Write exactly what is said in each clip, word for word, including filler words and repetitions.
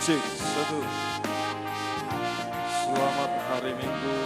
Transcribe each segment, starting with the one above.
Cek, satu. Selamat hari Minggu.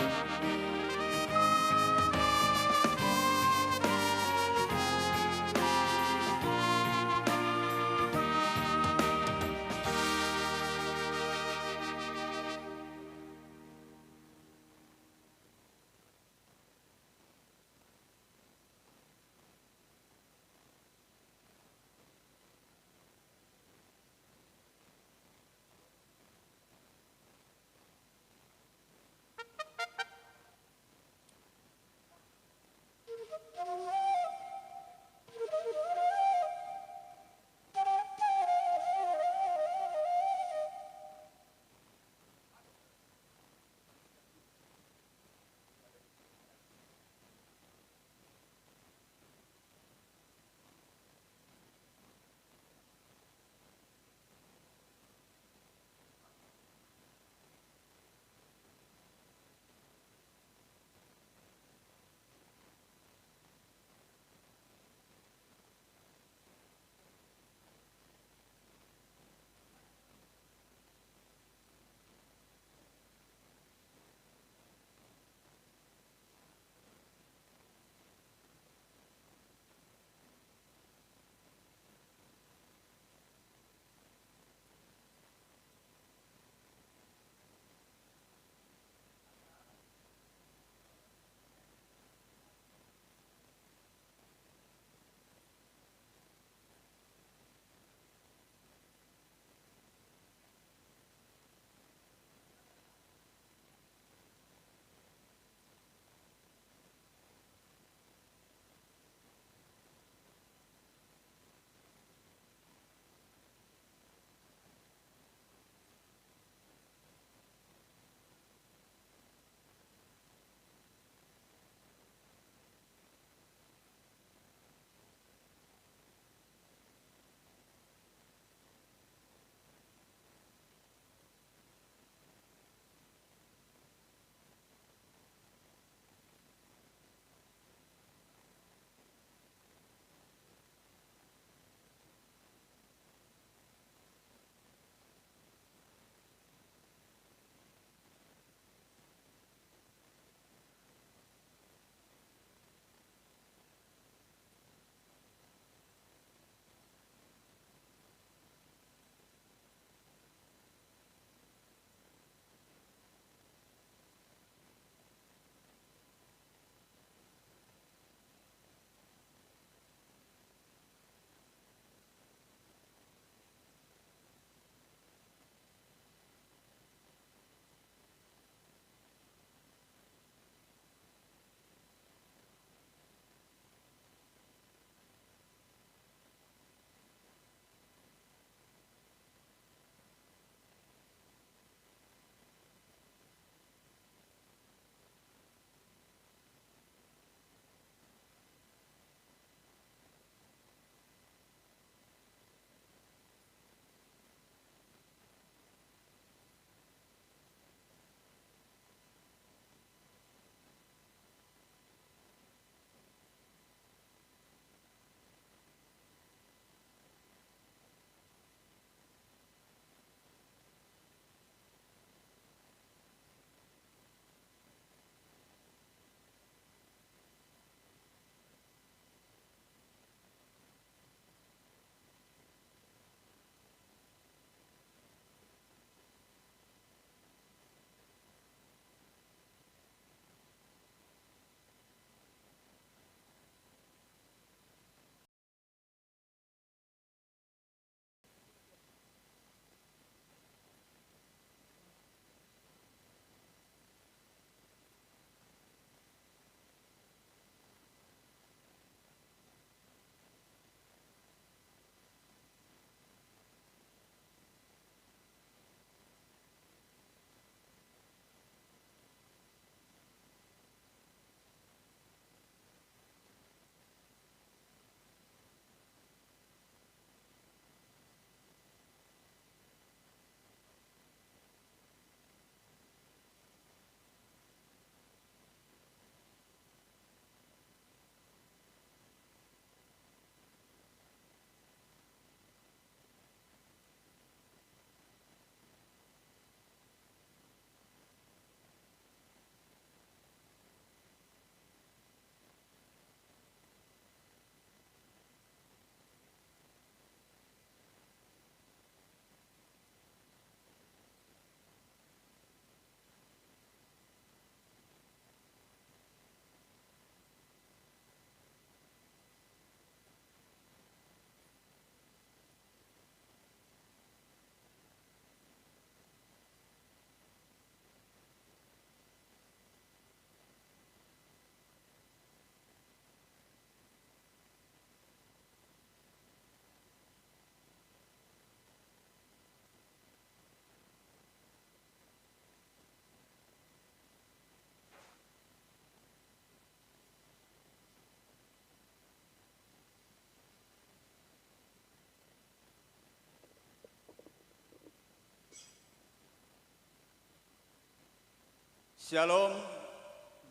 Syalom,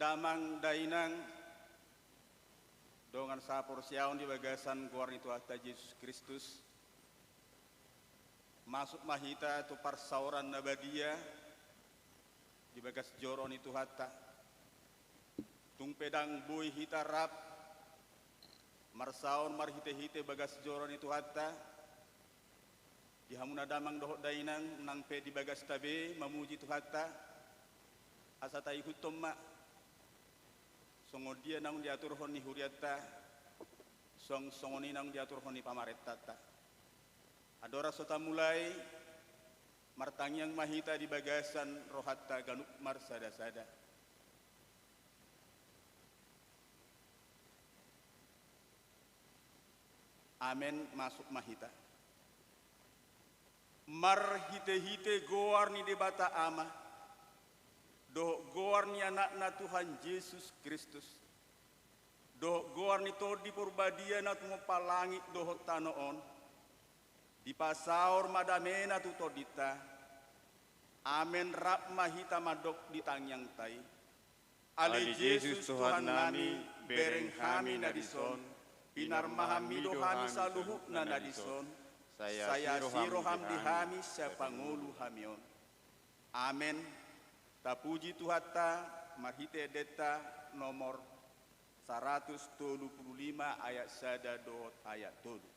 damang dainang, dongan saporseaon di bagasan goar ni Tuhanta Jesus Kristus. Masuk ma hita tu parsaoran na badia di bagas joro ni Tuhanta. Tung pe ndang boi hita rap marsaor marhite-hite bagas joro ni Tuhanta, di hamuna damang dohot dainang, nang pe di bagasta be mamuji Tuhanta, asa taihuthon ma songon dia naung diaturhon ni hurianta, song songon i naung diaturhon ni pamarentanta. Andorang so tamulai, martangiang ma hita di bagasan rohanta ganup marsada-sada. Amen, masuk ma hita. Marhite-hite goar ni Debata Ama, dohot goar ni Anakna Tuhan Jesus Kristus, dohot goar ni Tondi Porbadia na tumompa langit dohot tano on, dipasaor ma damena tu tondinta. Amen, rap ma hita mandok di tangiangta i. Ale Jesus Tuhannami, bereng hami na dison, pinarmahanmi do hami saluhutna na dison, sai asi roham di hami sian pangolu hami on. Amen. Tapuji Tuhanta marhite endenta nomor saratus tolu pulu lima ayat sada dohot ayat tolu.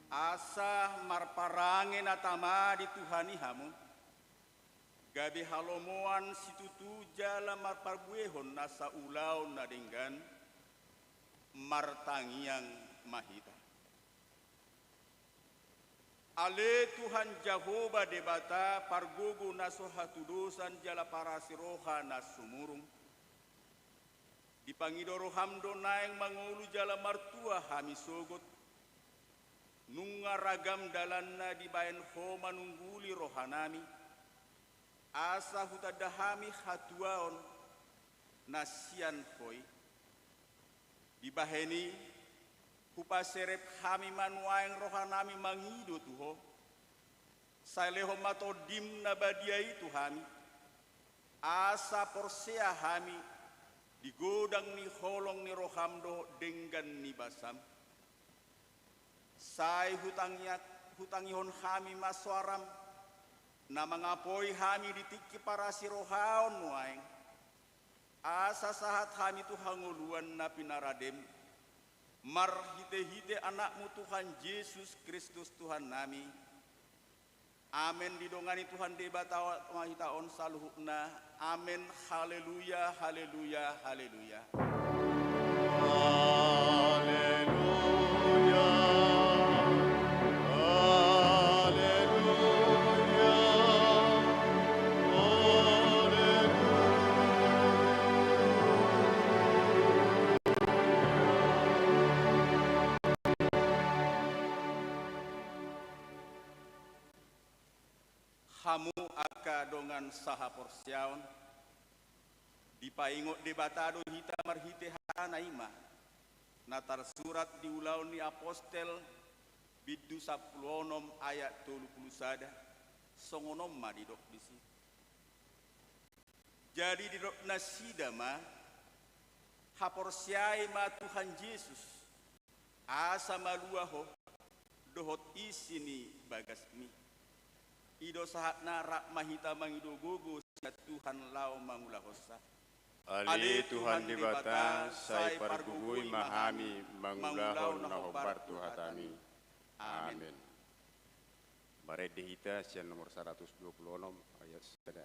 Asa marparange na tama di Tuhan i hamu, gabe halomoan situtu jala marpabuehon nasa ulaon na denggan, martangiang ma hita. Ale Tuhan Jahowa Debata, pargogo na so hatudosan jala parasi roha na sumurung. Dipangido roham do naeng mangolu jala martua hami sogot. Nunga ragam dalanna dibahen Ho manungguli rohanami, asa hutanda hami hatuaon na sian Ho i. Dibahen i, hupaserep hami ma nuaeng rohanami mangido tu Ho. Sai lehon ma Tondim na badia i tu hami, asa porsea hami di godang ni holong ni roham dohot denggan ni basam. Sai hutangiat-, hutangihon hami ma soaram, na mangapoi hami di tingki parasi rohaon nuaeng, asa sahat hami tu hangoluan na pinaradem, marhitehite Anakmu Tuhan Jesus Kristus Tuhannami. Amen. Didongani Tuhan Debata ma hita on saluhutna. Amen. Haleluya, haleluya, haleluya. Haleluya, haleluya, haleluya. Hamu angka dongan sahaporseaon, dipaingot Debata do hita marhite hatana i ma, na tarsurat di Ulaon ni Apostel, bindu sampulu onom ayat tolu pulu sada, songon on ma didok disi. Jadi didok nasida ma, haporseai ma Tuhan Jesus, asa malua ho, dohot isi ni bagasmi. I do sahatna, rap ma hita mangido gogo sian Tuhan laho mangulahonsa. Ale Tuhan Debata, sai pargogoi ma hami mangulahon na hombar tu hatami. Amen. Amen. Marende hita sian nomor saratus dua pulu onom ayat sada.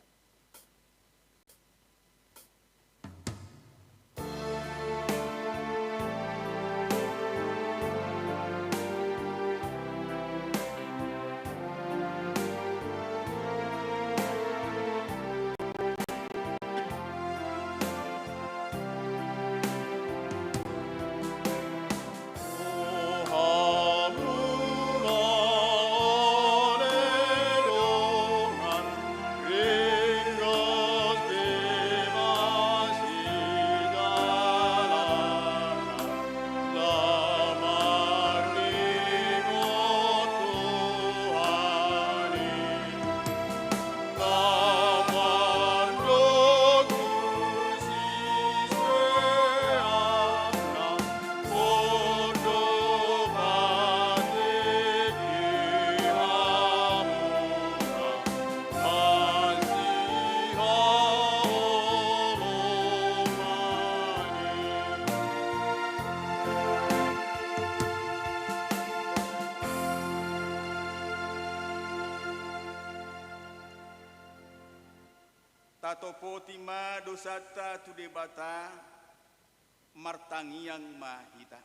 Tatopoti ma dosanta tu Debata, martangiang ma hita.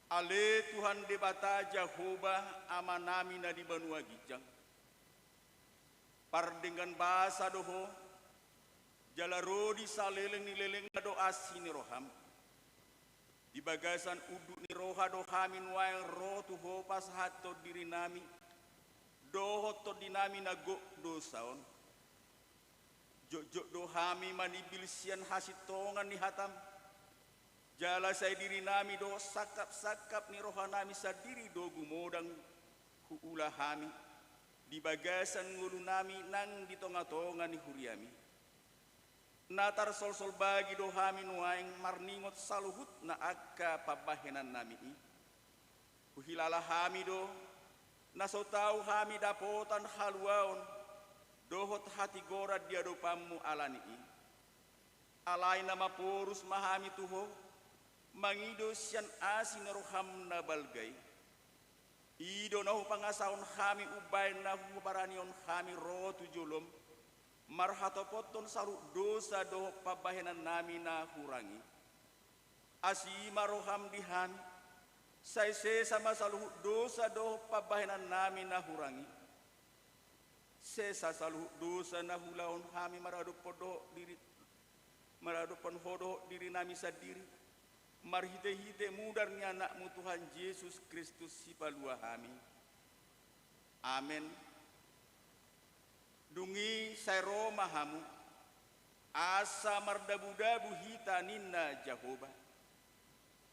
Ale Tuhan Debata Jahowa, Amanami na di banua ginjang, pardenggan basa do Ho, jala ro di saleleng ni lelengna do asi ni roham. Di bagasan unduk ni roha do hami nuaeng ro tu Ho pasahathon dirinami dohot tondinami na gok dosa on. Jotjot do hami manimbil sian hasintongan ni hatam, jala sai dirinami do sangkapsangkap ni rohanami sandiri do gumodang huula hami di bagasan ngolunami nang di tongatonga ni huriami. Na tarsolsol bagi do hami nuaeng marningot saluhutna angka pambahenannami i. Huhilala hami do, na so tau hami dapotan haluaon dohot hatigoran di adopanmu ala ni i. Alai na maporus ma hami tu Ho, mangido sian asi ni roham na balga i. I do na hupangasahon hami umbahen na huhabaranion hami ro tu jolom, marhatopothon saluhut dosa dohot pambahenannami na hurang i. Asi ma roham di hami, Sai sesa ma saluhut dosa dohot pambahenannami na hurang i. Sesa saluhut dosa na huulahon hami maradophon dohot diri, maradophon Ho dohot dirinami sandiri, marhitehite mudar ni Anakmu Tuhan Jesus Kristus Sipalua hami. Amen. Dung i sai ro ma hamu, asa mardabudabu hita ninna Jahowa.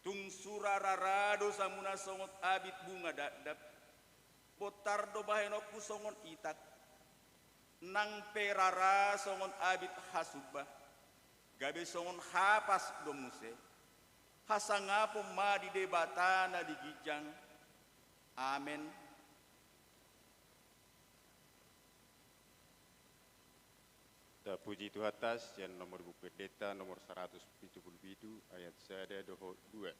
Tung sura rara dosamuna songon abit bunga dakdak, bontar do bahenonku songon itak. Nang pe rara songon abit hasumba, gabe songon hapas do muse. Hasangapon ma di Debata na di ginjang. Amen. Tapuji Tuhanta, sian nomor Buku Endenta nomor saratus pitu pulu pitu, ayat sada dohot dua.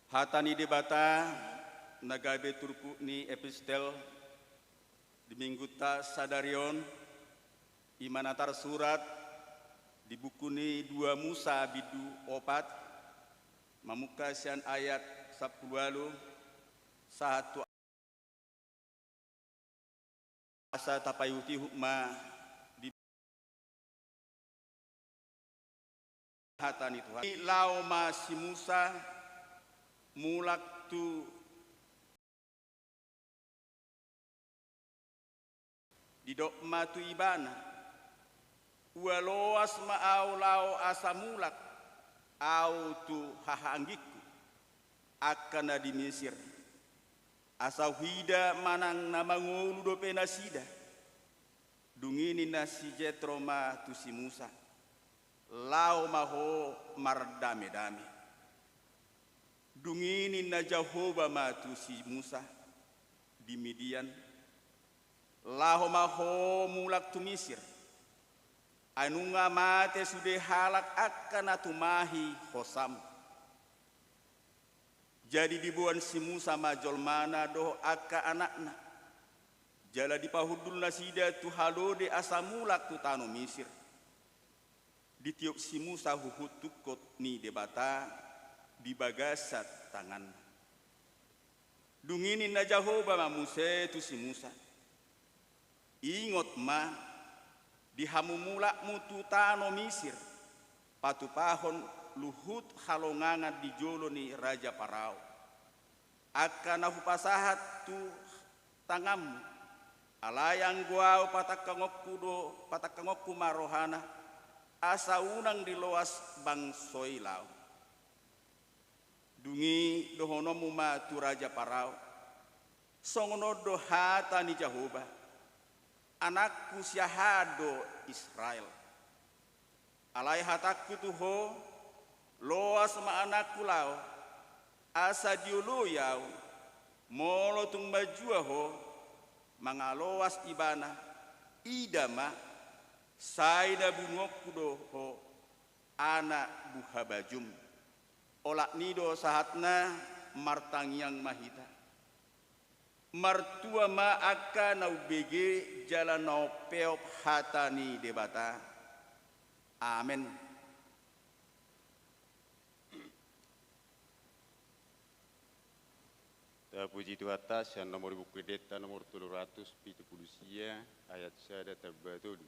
Hata ni Debata na gabe turpuk ni epistel di Minggunta sadari on, i ma na tarsurat di buku ni dua Musa bindu opat, mamungka sian ayat sampulu ualu sahat tu Asa tapaihutihut ma di hata ni Tuhan. Laho ma si Musa mulak tu, didok ma tu ibana: Ua loas ma ahu laho asa mulak ahu tu hahaanggingku, angka na di Misir, asa huida manang na mangolu dope nasida. Dung i ninna si Jetro ma tu si Musa: Laho ma ho mardamedame. Dung i ninna Jahowa ma tu si Musa di Midian: Laho ma ho mulak tu Misir, ai nunga mate sude halak angka na tumahi hosam. Jadi diboan si Musa ma jolmana dohot angka anakna, jala dipahundul nasida tu halode asa mulak tu tano Misir. Ditiop si Musa huhut tungkot ni Debata di bagasan tanganna. Dung i ninna Jahowa ma muse tu si Musa: Ingot ma, di hamumulakmu tu tano Misir, patupahon luhut halongangan di jolo ni raja Parao. Angka na hupasahat tu tanganmu, alai anggo ahu patangkangonku do, patangkangonku ma rohana, asa unang diloas bangso i laho. Dung i dohononmu ma tu raja Parao: Songon on do hata ni Jahowa: Anakku siahaan do Israel. Alai hatangku tu ho: Loas ma anakku laho, asa dioloi ahu. Molo tung manjua ho mangaloas ibana, ida ma, sai na bunuonku do ho, anak buhabajum. Olat ni i do sahatna. Martangiang ma hita. Martua ma angka na umbege jala na umpeop hata ni Debata. Amen. Tapuji Tuhanta, sian nomor di Buku Endenta nomor tolu ratus pitu pulu sia, ayat sada tamba tolu.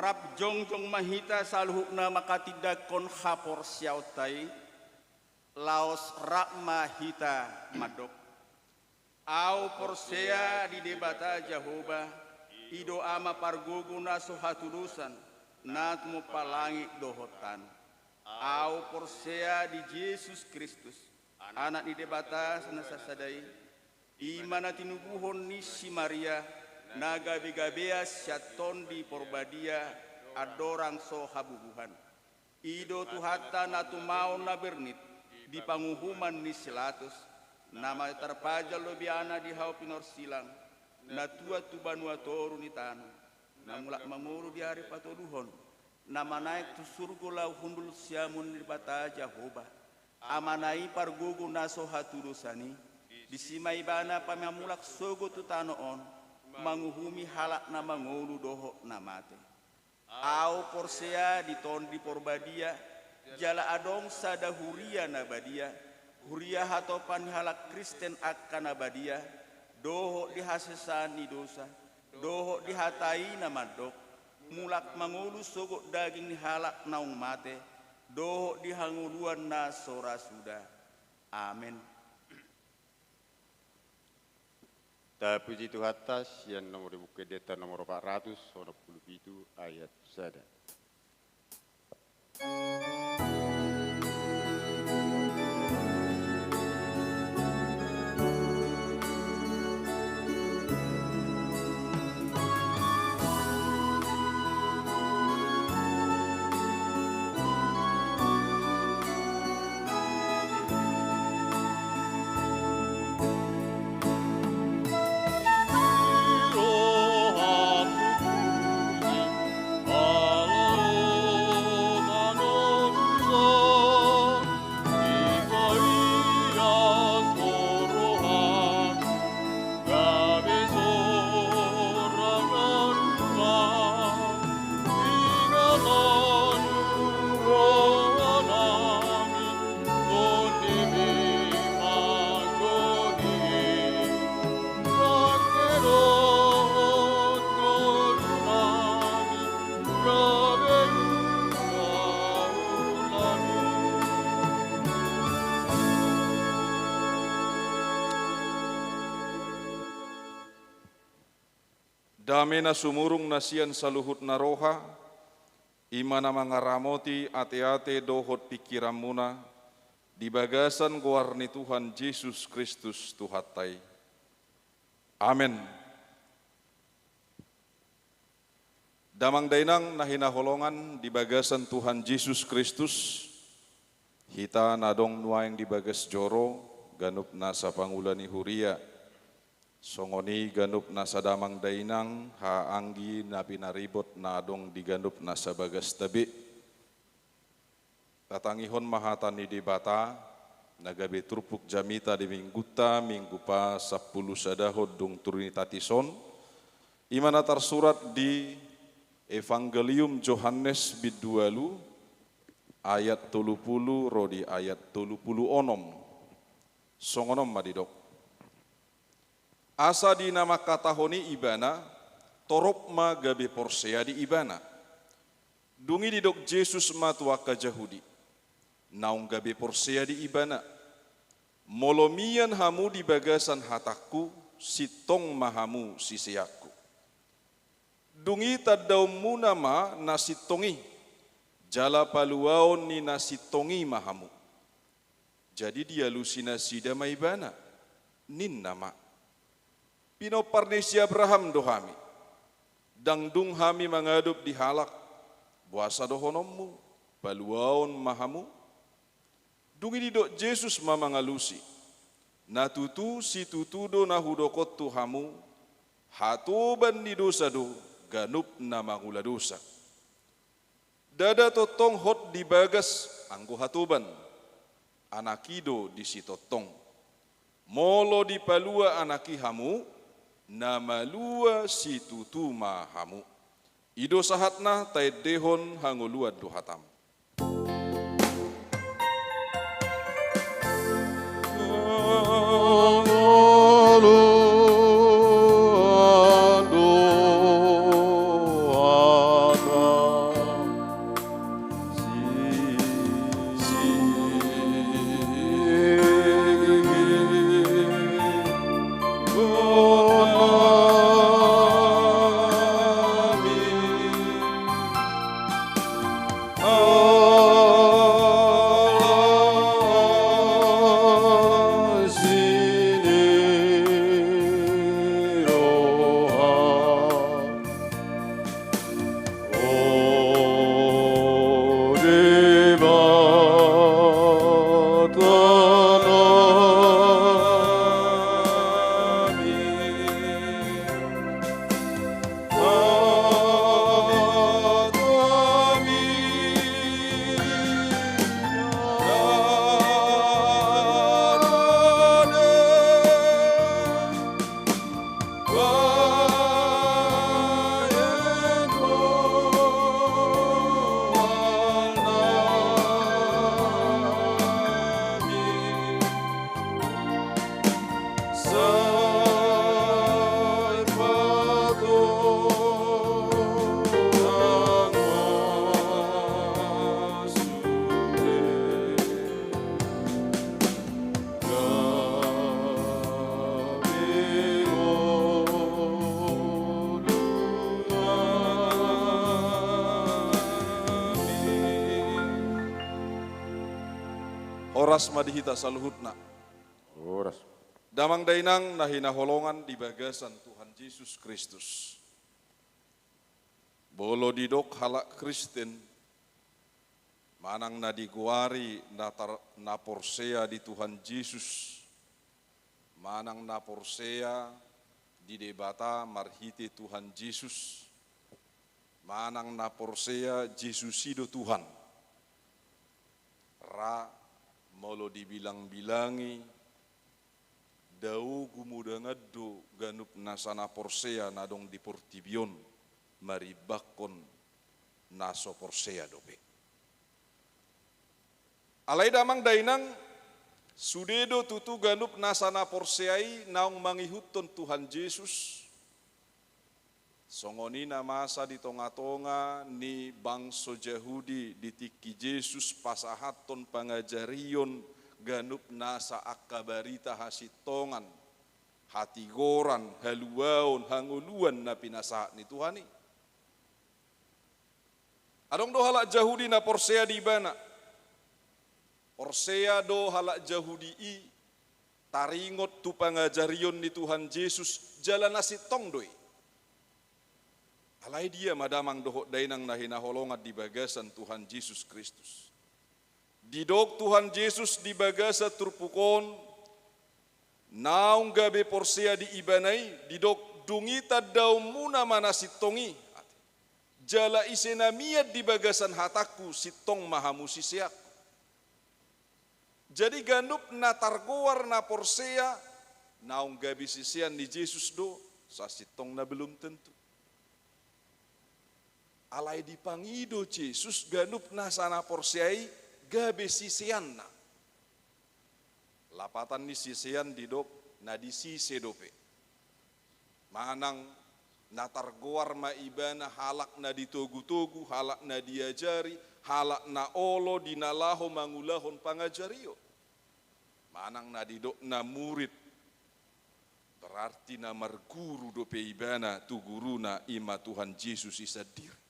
Rap jongjong ma hita saluhutna manghatindanghon haporseaonta i. Laos rap ma hita mandok: Ahu porsea di Debata Jahowa, i do Ama pargogo na so hatudosan, na tumompa langit dohot tano. Ahu porsea di Jesus Kristus, Anak ni Debata na sasada i, i ma na tinubuhon ni si Maria, na gabegabean sian Tondi Porbadia, andorang so habubuhan. I do Tuhanta na tumaon na bernit di panguhuman ni si Pilatus, na mate tarpajal lobiana di hau pinorsilang, na tuat tu banua toru ni tano, na mulak mangolu di ari patoluhon, na manaek tu surgo laho hundul siamun ni Debata Jahowa, Amana i pargogo na so hatudosan i. Disi ma Ibana pamamulak sogot tu tano on, manguhumi halak na mangolu dohot na mate. Ahu porsea di Tondi Porbadia, jala adong sada huria na badia, huria hatopan ni halak Kristen angka na badia, dohot di hasesaan ni dosa, dohot di hata i na mandok, mulak mangolu sogot daging ni halak naung mate, dohot di hangoluan na so ra suda. Amen. Tapuji Tuhanta, sian nomor di Buku Endenta nomor opat ratus onom pulu pitu ayat sada. Dame na sumurung na sian saluhut na roha, i ma na mangaramoti ateate dohot pingkiranmuna, di bagasan goar ni Tuhan Jesus Kristus Tuhanta i. Amen. Damang dainang na hinaholongan di bagasan Tuhan Jesus Kristus, hita na adong nuaeng di bagas joro, ganup nasa pangula ni huria, songon i ganup nasa damang dainang, haha anggi na pinaribot na adong di ganup nasa bagasta be. Tatangihon ma hata ni Debata, na gabe turpuk jamita di minggunta, minggu pasampulusadahon dung Trinitatis on, i ma na tarsurat di Evangelium Johannes bindu ualu, ayat tolu pulu ro di ayat tolu pulu onom. Songon on ma didok. Asa di na mangkatahon i ibana, torop ma gabe porsea di ibana. Dung i didok Jesus ma tu angka Jahudi, naung gabe porsea di ibana. Molo mian hamu di bagasan hatangku, sintong ma hamu siseanku. Dung i tandaonmuna ma na sintong i, jala paluaon ni na sintong i ma hamu. Jadi dialusi nasida ma ibana, ninna ma. Pinompar ni si Abraham do hami. Ndang dung hami mangadop di halak, boasa dohononmu, paluaon ma hamu? Dung i didok Jesus ma mangalusi. Na tutu situtu do na hudok on tu hamu, hatoban ni dosa do ganup na mangula dosa. Ndada tongtong hot di bagas anggo hatoban, Anak i do di sitongtong. Molo dipalua Anak i hamu, na malua situtu ma hamu. I do sahatna, taendehon hangoluan do hatam. Horas ma di hita saluhutna. Horas. Damang dainang na hinaholongan di bagasan Tuhan Jesus Kristus. Molo didok halak Kristen, manang na digoari na tar-, na porsea di Tuhan Jesus, manang na porsea di Debata marhite Tuhan Jesus, manang na porsea Jesus i do Tuhan. Ra molo dibilang-bilangi, dao gumodangan do ganup nasa na porsea na adong di portibi on, marimbangkon na so porsea dope. Alai damang dainang, sude do tutu ganup nasa na porsea i naung mangihuthon Tuhan Jesus. Songon i na masa di tonga-tonga ni bangso Jahudi di tingki Jesus pasahathon pangajarion ganup nasa angka barita hasintongan, hatigoran, haluaon, hangoluan na pinasahat ni Tuhan i. Adong do halak Jahudi na porsea di ibana. Porsea do halak Jahudi i taringot tu pangajarion ni Tuhan Jesus jala na sintong do i. Alai dia ma damang dohot dainang na hinaholongan di bagasan Tuhan Jesus Kristus. Didok Tuhan Jesus di bagasan turpuk on, naung gabe porsea di ibana i, didok, dung i tandaonmuna ma na sintong i. Jala ise na mian di bagasan hatangku, sintong ma hamu siseanku. Jadi ganup na targoar na porsea, naung gabe sisean ni Jesus do, sasintongna belum tentu. Alai dipangido Jesus ganup nasa na porsea i gabe siseanna. Lapatan ni sisean didok na disise dope. Manang na targoar ma ibana halak na ditogutogu, halak na diajari, halak na olo di na laho mangulahon pangajarion. Manang na didok na murid, berarti na marguru dope ibana tu guruna, i ma Tuhan Jesus i sandiri.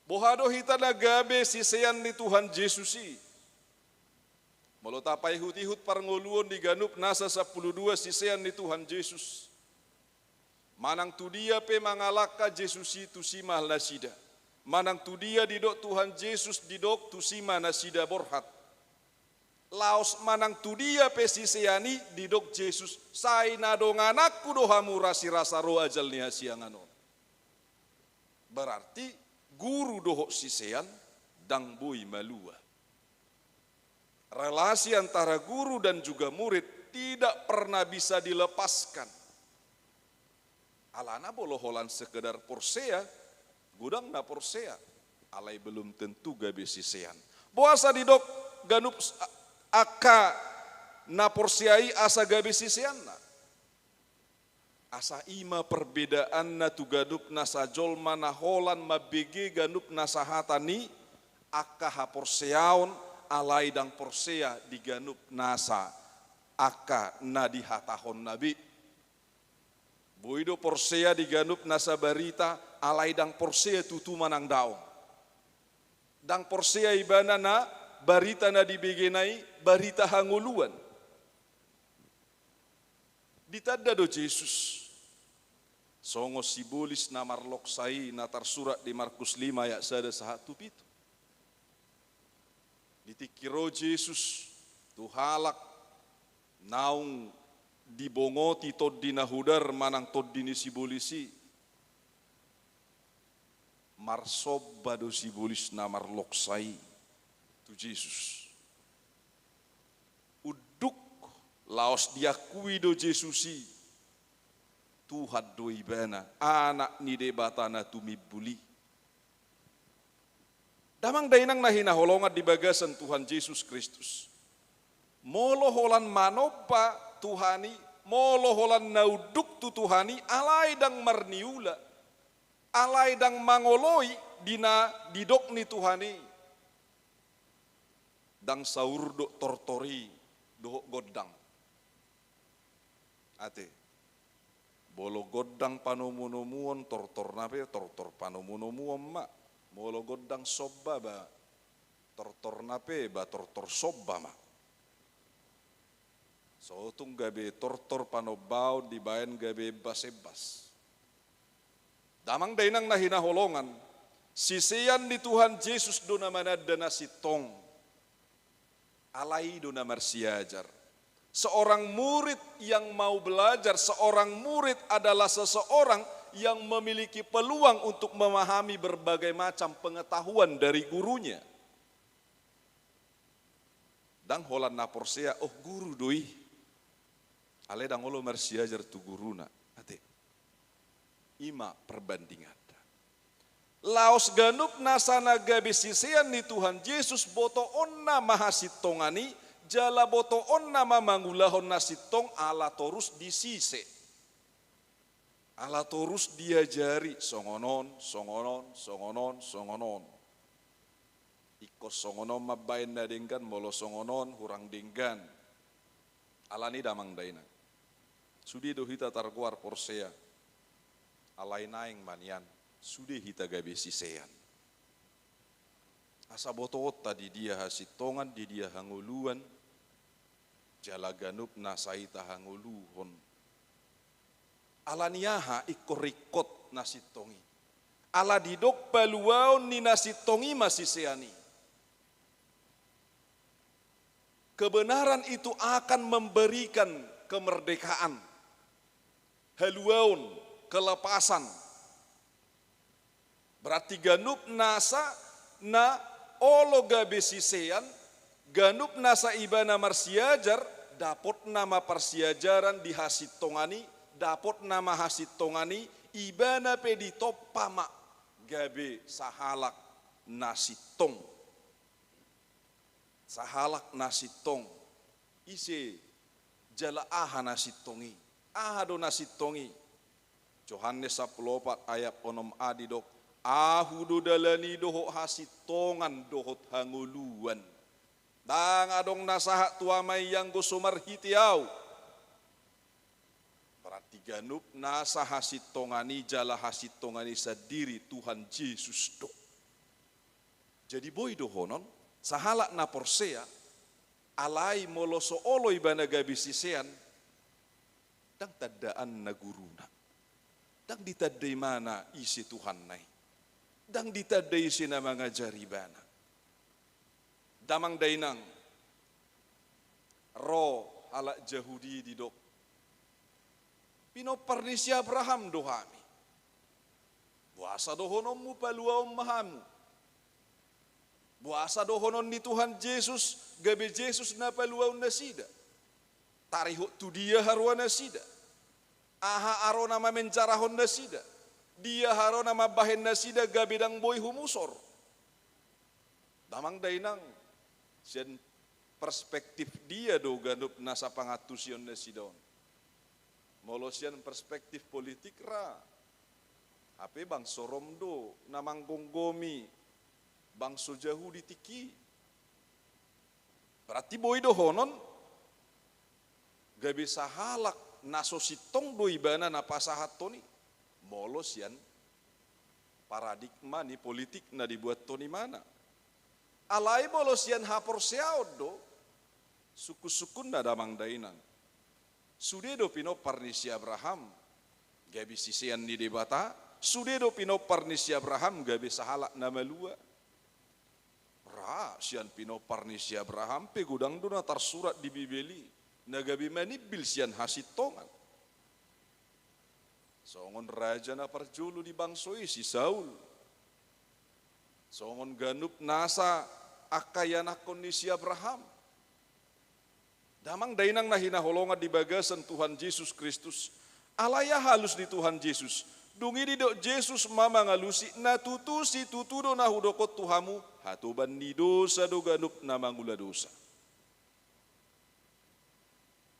Boha do hita na gabe sisean ni Tuhan Jesus i? Molo tapaihutihut parngoluon di ganup nasa sampulu dua sisean ni Tuhan Jesus, manang tu dia pe mangalangka Jesus i, tusi ma nasida. Manang tu dia didok Tuhan Jesus, didok, tusi ma nasida borhat. Laos manang tu dia pe sisean i, didok Jesus, sai na dongananku do hamu rasirasa ro ajal ni hasiangan on. Berarti guru dohot sisean ndang boi malua. Relasi antara guru dan juga murid tidak pernah bisa dilepaskan. Alana molo holan sekedar porsea, godang na porsea, alai belum tentu gabe sisean. Boasa didok ganup s-, a-, angka na porsea i asa gabe siseanna? Asa i ma perbedaanna tu ganup nasa jolma na holan mambege ganup nasa hata ni angka haporseaon, alai ndang porsea di ganup nasa angka na dihatahonna be. Boi do porsea di ganup nasa barita, alai ndang porsea tutu manang daong. Ndang porsea ibana na barita na dibegena i barita hangoluan. Ditanda do Jesus songon sibolis na marloksa i na tarsurat di Markus lima ayat sada sahat tu pitu. Di tingki ro Jesus tu halak naung dibongoti tondi na hodar manang tondi ni sibolis i, marsomba do sibolis na marloksa i tu Jesus. Unduk, laos diakui do Jesus i Tuhan do ibana, Anak ni Debata na tumimbul i. Damang dainang na hinaholongan di bagasan Tuhan Jesus Kristus, molo holan manomba Tuhan i, molo holan na unduk tu Tuhan i, alai ndang marniula, alai ndang mangoloi di na didok ni Tuhan i, ndang saurdot tortor i dohot gondang. Ate. Molo gondang panomunomuon, tortorna pe tortor panomunomuon ma. Molo gondang somba, ba tortorna pe ba tortor somba ma. So tung gabe tortor panombaon dibaen gabe embasembas. Damang dainang na hinaholongan, sisean ni Tuhan Jesus do na mananda na sintong. Alai i do na marsiajar. Seorang murid yang mau belajar, seorang murid adalah seseorang yang memiliki peluang untuk memahami berbagai macam pengetahuan dari gurunya. Ndang holan na porsea, oh, guru do i, alai ndang olo marsiajar tu guruna. Ate. I ma perbandinganta. Laos ganup nasa na gabe sisean ni Tuhan Jesus botoonna ma hasintongan i, jala botoonna ma mangulahon na sintong ala torus disise. Ala torus diajari, songon on, songon on, songon on, songon on. Ingkon songon on mambaen na denggan, molo songon on hurang denggan. Alani damang dainang, Sude do hita targoar porsea, alai naeng ma nian sude hita gabe sisean. Asa botoonta di dia hasintongan, di dia hangoluan, jala ganup nasa hita hangoluhon. Ala ni aha ingkon ringkot na sintong i? Ala didok paluaon ni na sintong i ma sisean i. Kebenaran itu akan memberikan kemerdekaan, haluaon, kelepasan. Berarti ganup nasa na olo gabe sisean, ganup nasa ibana marsiajar, dapotna ma parsiajaran di hasintongan i, dapotna ma hasintongan i, ibana pe ditompa ma gabe sahalak na sintong. Sahalak na sintong. Ise jala aha na sintong i? Aha do na sintong i? Johannes sampulu opat ayat onom a didok, Ahu do dalan i dohot hasintongan dohot hangoluan. Ndang adong na sahat tu Ama i anggo so marhite Ahu. Berarti ganup nasa hasintongan i jala hasintongan i sandiri Tuhan Jesus do. Jadi boi dohonon, sahalak na porsea, alai molo so olo ibana gabe sisean, ndang tandaanna guruna. Ndang ditanda ibana ise Tuhanna i. Ndang ditanda ise na mangajari ibana. Damang dainang, ro halak Jahudi didok, pinompar ni si Abraham do hami. Boasa dohononmu paluaon ma hamu? Boasa dohonon ni Tuhan Jesus gabe Jesus na paluaon nasida? Tarihot tu dia haroa nasida? Aha arona mamenjarahon nasida? Dia harona mambahen nasida gabe ndang boi humusor? Damang dainang, sian perspektif dia do ganup nasa pangantusion nasida on? Molo sian perspektif politik ra, hape bangso Rom do na manggomgomi bangso Jahudi tingki. Berarti boi dohonon, gabe sahalak na so sintong do ibana na pasahathon i, molo sian paradigma ni politik na dibuathon ibana. Alai molo sian haporseaon do, sungkunsungkunna damang dainang, sude do pinompar ni si Abraham gabe sisean ni Debata? Sude do pinompar ni si Abraham gabe sahalak na malua? Ra, sian pinompar ni si Abraham pe godang do na tarsurat di Bibel i na gabe manimbil sian hasintongan. Songon raja na parjolo di bangso i si Saul. Songon ganup nasa angka ianakhon ni si Abraham. Damang dainang na hinaholongan di bagasan Tuhan Jesus Kristus, alai aha alus ni Tuhan Jesus? Dung i didok Jesus ma mangalusi, na tutu situtu do na hudok on tu hamu, hatoban ni dosa do ganup na mangula dosa.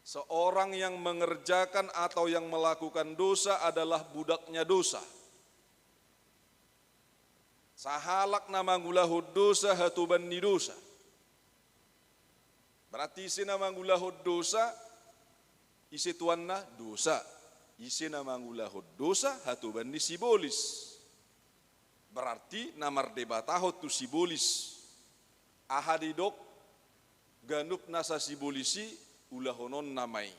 Seorang yang mengerjakan atau yang melakukan dosa adalah budaknya dosa. Sahalak na mangulahon dosa hatoban ni dosa. Berarti ise na mangulahon dosa, ise tuanna? Dosa. Ise na mangulahon dosa hatoban ni sibolis. Berarti na mardebatahon tu sibolis. Aha didok ganup nasa sibolis i? Ulahononna ma i.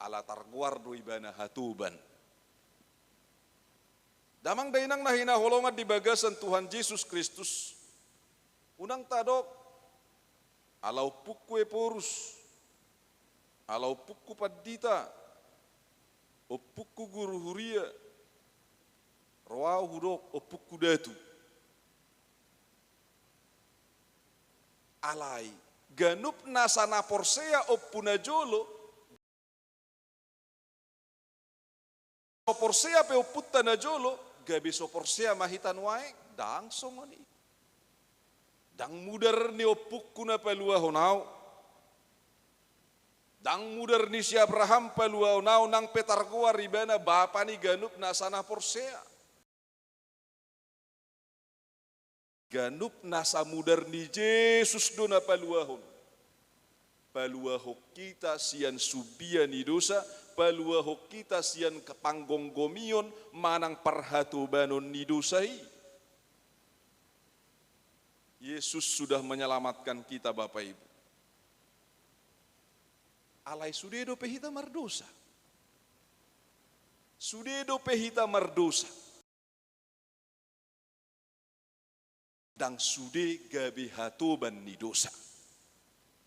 Ala targoar do ibana hatoban. Damang dainang na hinaholongan di bagasan Tuhan Jesus Kristus, unang tadok, ala ompungku Ephorus, ala ompungku pandita, ompungku guru huria, ro ahu hudok ompungku datu. Alai ganup nasa na porsea ompu na jolo, so porsea pe ompunta na jolo, gabe so porsea ma hita nuaeng? Ndang songon i. Ndang mudar ni ompungku na paluahon ahu. Ndang mudar ni si Abraham paluahon ahu, nang pe targoar ibana bapa ni ganup nasa na porsea. Ganup nasa mudar ni Jesus do na paluahon. Paluahon hita sian sumbia ni dosa, paluahon hita sian panggomgomion manang parhatobanon ni dosa i. Yesus sudah menyelamatkan kita, Bapak Ibu. Alai sude dope hita mardosa. Sude dope hita mardosa. Ndang sude gabe hatoban ni dosa.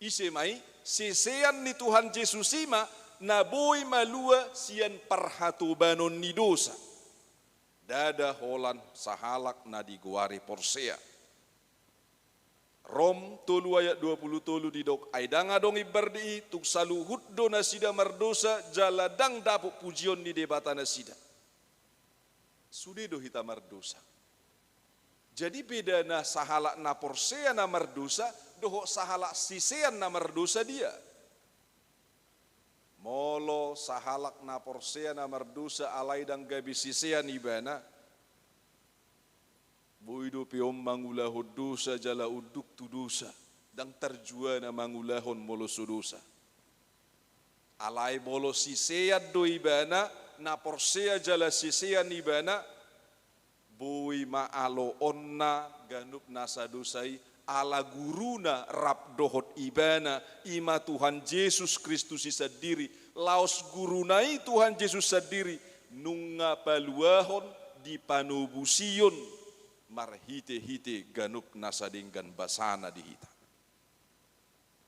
Ise ma i? Sisean ni Tuhan Jesus i ma na boi malua sian parhatobanon ni dosa. Ndada holan sahalak na digoari porsea. Rom tolu ayat dua pulu tolu didok, ai ndang adong imbar di i, tung saluhut do nasida mardosa, jala ndang dapot pujion ni Debata nasida. Sude do hita mardosa. Jadi bedana sahalak na porsea na mardosa, dohot sahalak sisean na mardosa dia. Molo sahalak na porsea na mardosa alai ndang gabe sisean ibana, boi dope on mangulahon dosa jala unduk tu dosa, ndang tarjuana mangulahon molo so dosa. Alai molo sisean do ibana, na porsea jala sisean ibana, boi ma aloonna ganup nasa dosa i, ala guruna rap dohot ibana, i ma Tuhan Jesus Kristus i sandiri, laos guruna i Tuhan Jesus sandiri, nunga paluahon di panobusion marhitehite ganup nasa denggan basana di hita.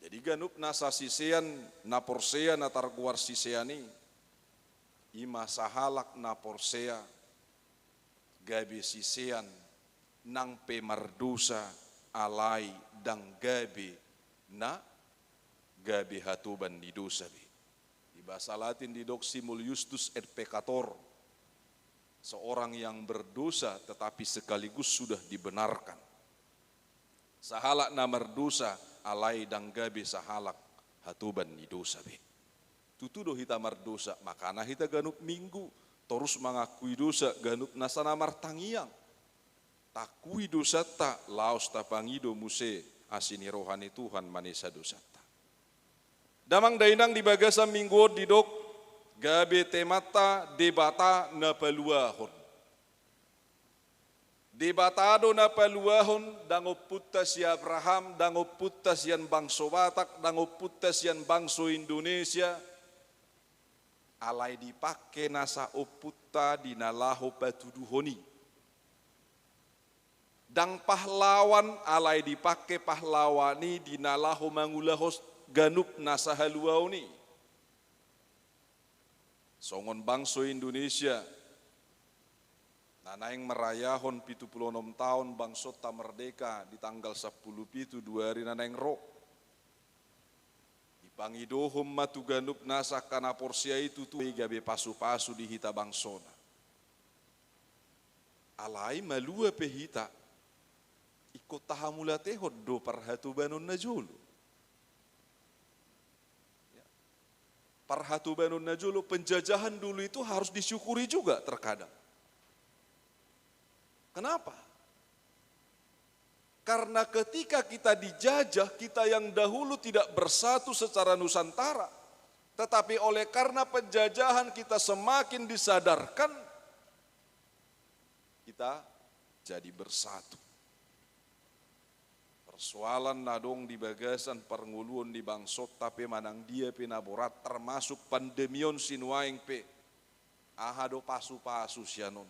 Jadi ganup nasa sisean na porsea na targoar sisean i, i ma sahalak na porsea gabe sisean nang pe mardosa alai ndang gabe na gabe hatoban ni dosa be. Di bahasa Latin didok simul iustus et peccator, seorang yang berdosa tetapi sekaligus sudah dibenarkan. Sahalak na mardosa alai ndang gabe sahalak hatoban ni dosa be. Tutu do hita mardosa, makana hita ganup Minggu torus mangakui dosa ganup nasa na martangiang. Taakui dosanta laos tapangido muse asi ni roha ni Tuhan manesa dosanta. Damang dainang, di bagasan Minggu on didok, gabe temanta Debata na paluahon. Debata do na paluahon, ndang ompunta si Abraham, ndang ompunta sian bangso Batak, ndang ompunta sian bangso Indonesia. Alai dipangke nasa ompunta di na laho patuduhon i. Ndang pahlawan, alai dipangke pahlawan i di na laho mangulahon ganup nasa haluaon i. Songon bangso Indonesia na naeng merayahon pitu pulu onom taon bangsonta merdeka di tanggal sampulu pitu dua ari na naeng ro. Dipangidohon ma tu ganup nasa angka na porsea i tutu i gabe pasupasu di hita bangsona. Alai malua pe hita, ingkon tahamauliatehon do parhatobanon na jolo. Ya. Parhatobanon na jolo, penjajahan dulu itu harus disyukuri juga terkadang. Kenapa? Karena ketika kita dijajah, kita yang dahulu tidak bersatu secara Nusantara. Tetapi oleh karena penjajahan kita semakin disadarkan, kita jadi bersatu. Persoalan na adong di bagasan parngoluon ni bangsonta pe manang dia pe na borat, termasuk pandemi on sinuaeng pe. Aha do pasupasu sian on?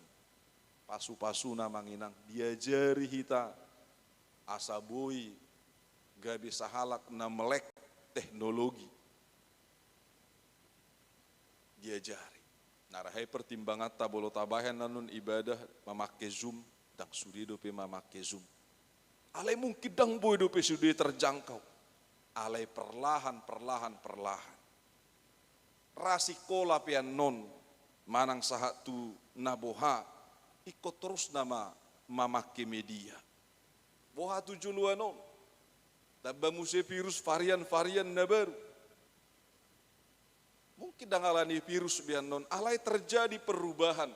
Pasupasuna manang diajari hita asa boi gabe sahalak na melek teknologi. Diajari. Nunga ra hea pertimbanganta molo tabahen annon ibadah mamangke Zoom, ndang sude dope mamangke Zoom. Alai mungkin ndang boi dope sude terjangkau. Alai perlahan, perlahan, perlahan. Ra sikola pe annon, manang sahat tu na boha, ingkon torus nama mamangke media. Boha tu joloan on? Tamba muse virus varian-varian na baru. Mungkin ndang alani virus be annon, alai terjadi perubahan.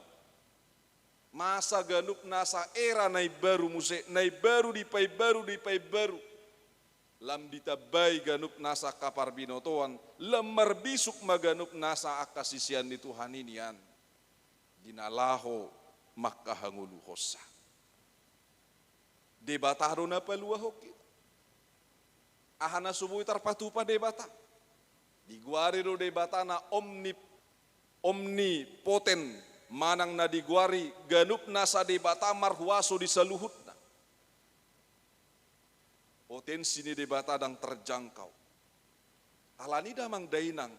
Masa ganup nasa era na imbaru muse, na imbaru dipaimbaru, dipaimbaru. lam ditambai ganup nasa angka parbinotoan, lam marbisuk ma ganup nasa angka sisean ni Tuhan i nian, di na laho mangkahangoluhonsa. Debata do na paluahon hita. Aha na so boi tarpatupa Debata? Digoari do Debata na omni-, omnipoten, manang na digoari ganup nasa Debata marhuaso di saluhutna. Potensi ni Debata ndang terjangkau. Alani i damang dainang,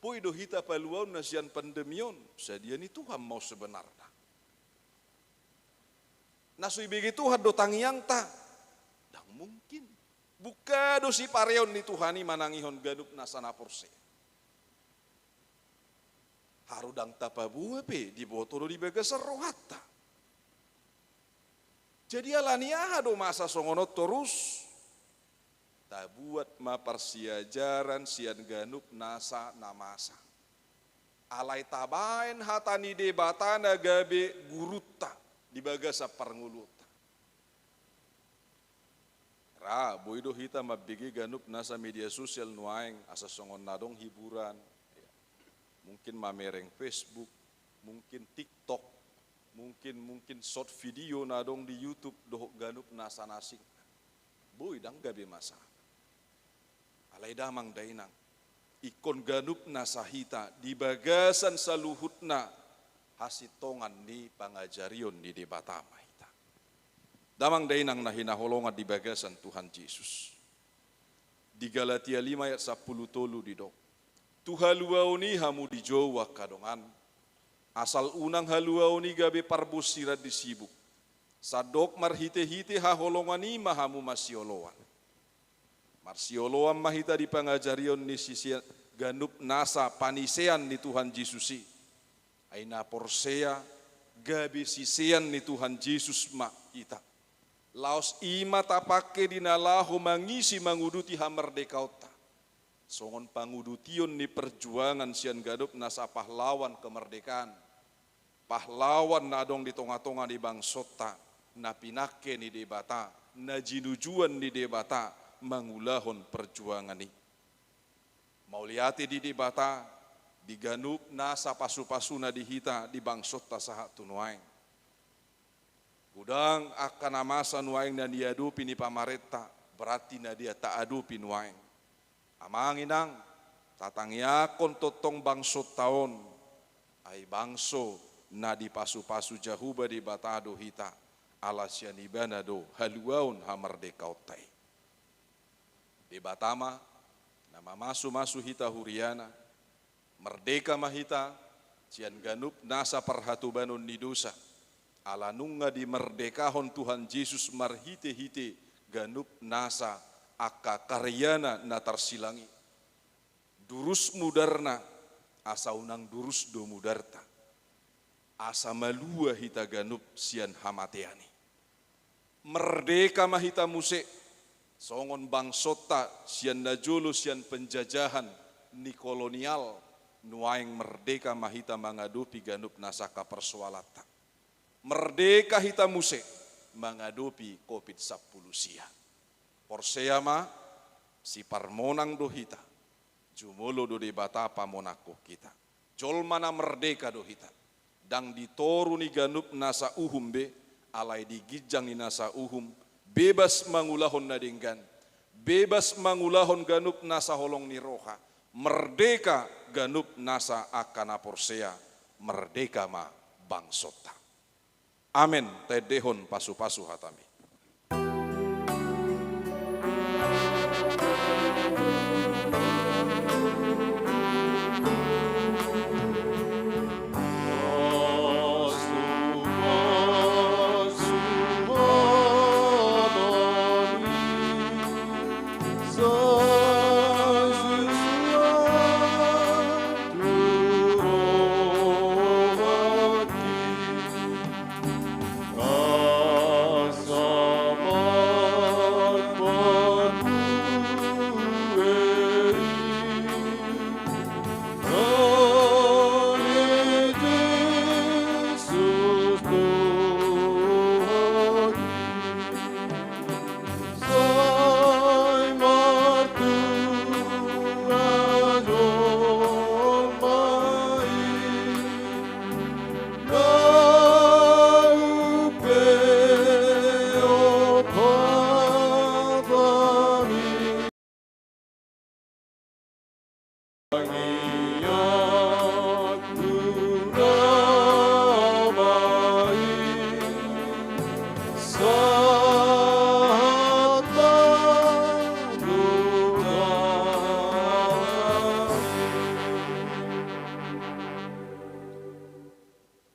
boi do hita paluaonna sian pandemi on, sadia ni Tuhan ma on sebenarna. Na so ibege Tuhan do tangiangta? Ndang mungkin. Buka do sipareon ni Tuhan i manangihon ganup nasa na porsea. Haru ndang tapaboa pe diboto do di bagasan rohanta. Jadi alani aha do masa songon on torus? Tabuat ma parsiajaran sian ganup nasa na masa. Alai tabaen hata ni Debata na gabe gurunta di bagasan parngoluonta. Ra, boi do hita mambege ganup nasa media sosial nuaeng, asa songon na adong hiburan. Mungkin mamereng Facebook, mungkin TikTok, mungkin, mungkin short video na adong di YouTube dohot ganup nasa na asing. Boi, ndang gabe masalah. Alai damang dainang, ingkon ganup nasa hita di bagasan saluhutna hasintongan ni pangajarion ni Debata ma hita. Damang dainang na hinaholongan di bagasan Tuhan Jesus. Di Galatia lima ayat sampulu tolu didok: Tu haluaon i hamu dijou angka dongan, asal unang haluaon i gabe parbonsiran di sibuk. Sandok marhitehite haholongan i ma hamu masioloan. Marsioloan ma hita di pangajarion ni sisean, ganup nasa panisean ni Tuhan Jesus i. Ai na porsea, gabe sisean ni Tuhan Jesus ma hita. Laos i ma tapangke di na laho mangisi manguduti hamardekaonta. Songon pangudution ni perjuangan sian ganup nasa pahlawan kemerdekaan, pahlawan na adong di tonga-tonga ni bangsonta, na pinangke ni Debata, na jinujuan ni Debata mangulahon perjuangan i. Mauliate di Debata, di ganup nasa pasu-pasuna di hita, di bangsonta sahat tu nuaeng. Godang angka na masa nuaeng na niadopi ni pamarenta, berarti na dia taadopi nuaeng. Amang inang, tatangiangkon tongtong bangsonta on, ai bangso na dipasu-pasu Jahowa Debata do hita, ala sian Ibana do haluaon hamardekaonta i. Debata ma na mamasu-masu hita huriana, merdeka ma hita sian ganup nasa parhatobanon ni dosa, ala nunga dimerdekahon Tuhan Jesus marhite-hite ganup nasa angka karyana na tarsilang i. Durus mudarna, asa unang durus do mudarta. Asa malua hita ganup sian hamatean i. Merdeka ma hita muse, songon bangsonta sian na jolo sian penjajahan ni kolonial, nuaeng merdeka ma hita mangadopi ganup nasa angka persoalanta. Merdeka hita muse mangadopi covid sampulu sia. Porsea ma, siparmonang do hita, jumolo do Debata pamonangkon hita. Jolma na merdeka do hita. Ndang di toru ni ganup nasa uhum be, alai di ginjang ni nasa uhum, bebas mangulahon na denggan, bebas mangulahon ganup nasa holong ni roha, merdeka ganup nasa angka na porsea, merdeka ma bangsonta. Amen. Taendehon pasu-pasu hatami.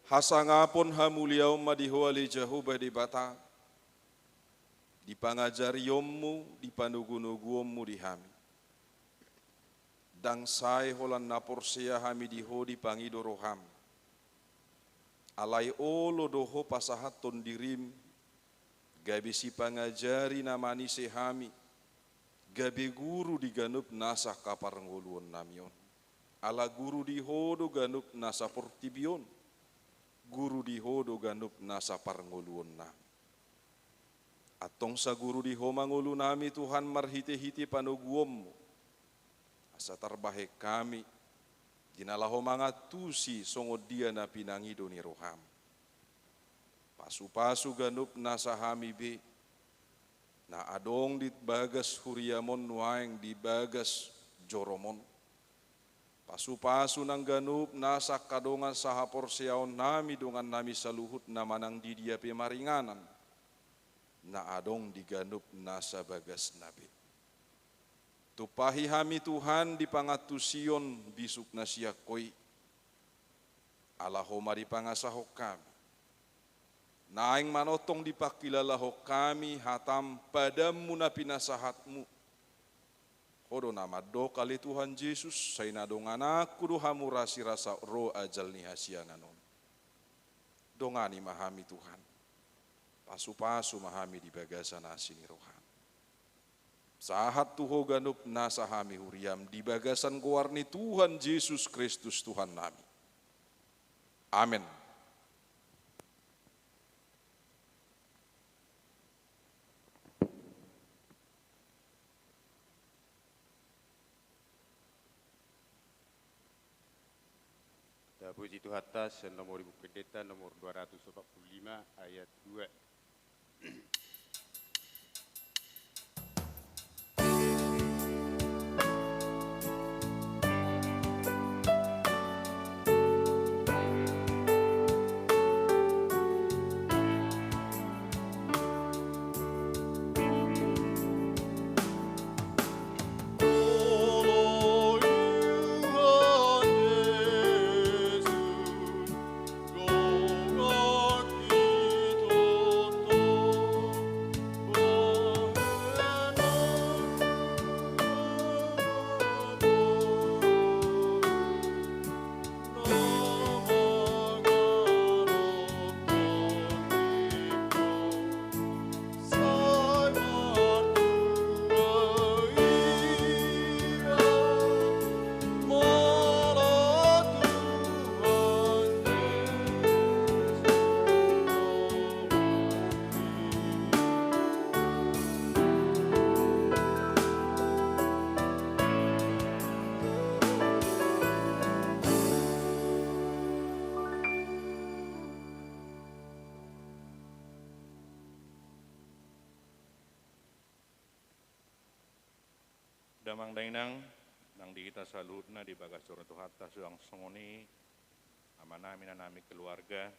Hasangapon hamuliaon ma di Ho ale Jahowa Debata, di pangajarionmu, di panogunoguonmu di hami. Ndang sae holan na porsea hami di Ho dipangido roham. Alai olo do Ho pasahathon dirim, gabe sipangajari na manise hami, gabe guru di ganup nasa haparngoluonnami on. Ala guru di Ho do ganup nasa portibi on, guru di Ho do ganup nasa parngoluonnami. Antong saguru di Ho ma ngolunami Tuhan marhitehite panoguonmu. Asa tarbahen hami, di na laho mangantusi songon dia na pinangido ni roham. Pasupasu ganup nasa hami be, na adong di bagas huriam on nuaeng di bagas jorom on. Pasupasu nang ganup nasa angka dongan sahaporseaonnami, dongannami saluhut na manang di dia pe maringanan, na adong di ganup nasa bagasna be. Tumpahi hami Tuhan di pangantusion bisuk na sian Ho i. Ala Ho ma dipangasahon hami. Naeng manongtong dipangkilalahon hami hatam, padammu na pinasahatmu. Ho do na mandok ale Tuhan Jesus, sai na dongananku do hamu rasirasa ro ajal ni hasiangan on. Dongani ma hami Tuhan. Pasupasu ma hami di bagasan asi ni roham. Sahat tu Ho ganup nasa hami huriam di bagasan goar ni Tuhan Jesus Kristus Tuhannami. Amen. Tapuji Tuhanta, sian nomor di Buku Endenta, nomor dua ratus empat puluh lima, ayat dua. Damang dainang, nang di hita saluhutna di bagas joro ni Tuhanta, suang songon i amanami, inanami, keluarga